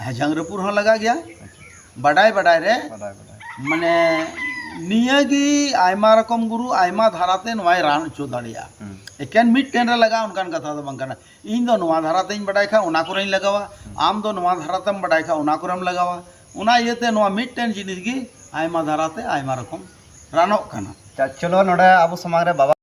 ᱦᱮᱸ, ᱡᱟᱝ ᱨᱟᱹᱯᱩᱫ ᱨᱮᱦᱚᱸ ᱞᱟᱜᱟᱜ ᱜᱮᱭᱟ᱾ ᱟᱪᱪᱷᱟ᱾ ᱵᱟᱰᱟᱭ ᱵᱟᱰᱟᱭ ᱨᱮ ᱢᱟᱱᱮ ᱱᱤᱭᱟᱹ ᱜᱮ ᱟᱭᱢᱟ ᱨᱚᱠᱚᱢ ᱜᱩᱨᱩ ᱟᱭᱢᱟ ᱫᱷᱟᱨᱟᱛᱮ ᱱᱚᱣᱟᱭ ᱨᱟᱱ ᱦᱚᱪᱚ ᱫᱟᱲᱮᱭᱟᱜᱼᱟ᱾ ᱮᱠᱮᱱ ᱢᱤᱫᱴᱮᱱ ᱨᱮ ᱞᱟᱜᱟᱜᱼᱟ ᱚᱱᱠᱟᱱ ᱠᱟᱛᱷᱟ ᱫᱚ ᱵᱟᱝ ᱠᱟᱱᱟ᱾ ᱤᱧ ᱫᱚ ᱱᱚᱣᱟ ᱫᱷᱟᱨᱟᱛᱮᱧ ᱵᱟᱰᱟᱭ ᱠᱷᱟᱱ ᱚᱱᱟ ᱠᱚᱨᱮᱧ ᱞᱟᱜᱟᱣᱟ, ᱟᱢ ᱫᱚ ᱱᱚᱣᱟ ᱫᱷᱟᱨᱟᱛᱮᱢ ᱵᱟᱰᱟᱭ ᱠᱷᱟᱱ ᱚᱱᱟ ᱠᱚᱨᱮᱢ ᱞᱟᱜᱟᱣᱟ᱾ ᱚᱱᱟ ᱤᱭᱟᱹᱛᱮ ᱱᱚᱣᱟ ᱢᱤᱫᱴᱮᱱ ᱡᱤᱱᱤᱥ ᱜᱮ ᱟᱭᱢᱟ ᱫᱷᱟᱨᱟᱛᱮ ᱟᱭᱢᱟ ᱨᱚᱠᱚᱢ ᱨᱟᱱᱚᱜ ᱠᱟᱱᱟ᱾ ᱟᱪᱪᱷᱟ, ᱪᱚᱞᱚ ᱱᱚᱰᱮ ᱟᱵᱚ ᱥᱟᱢᱟᱝ ᱨᱮ ᱵᱟᱵᱟ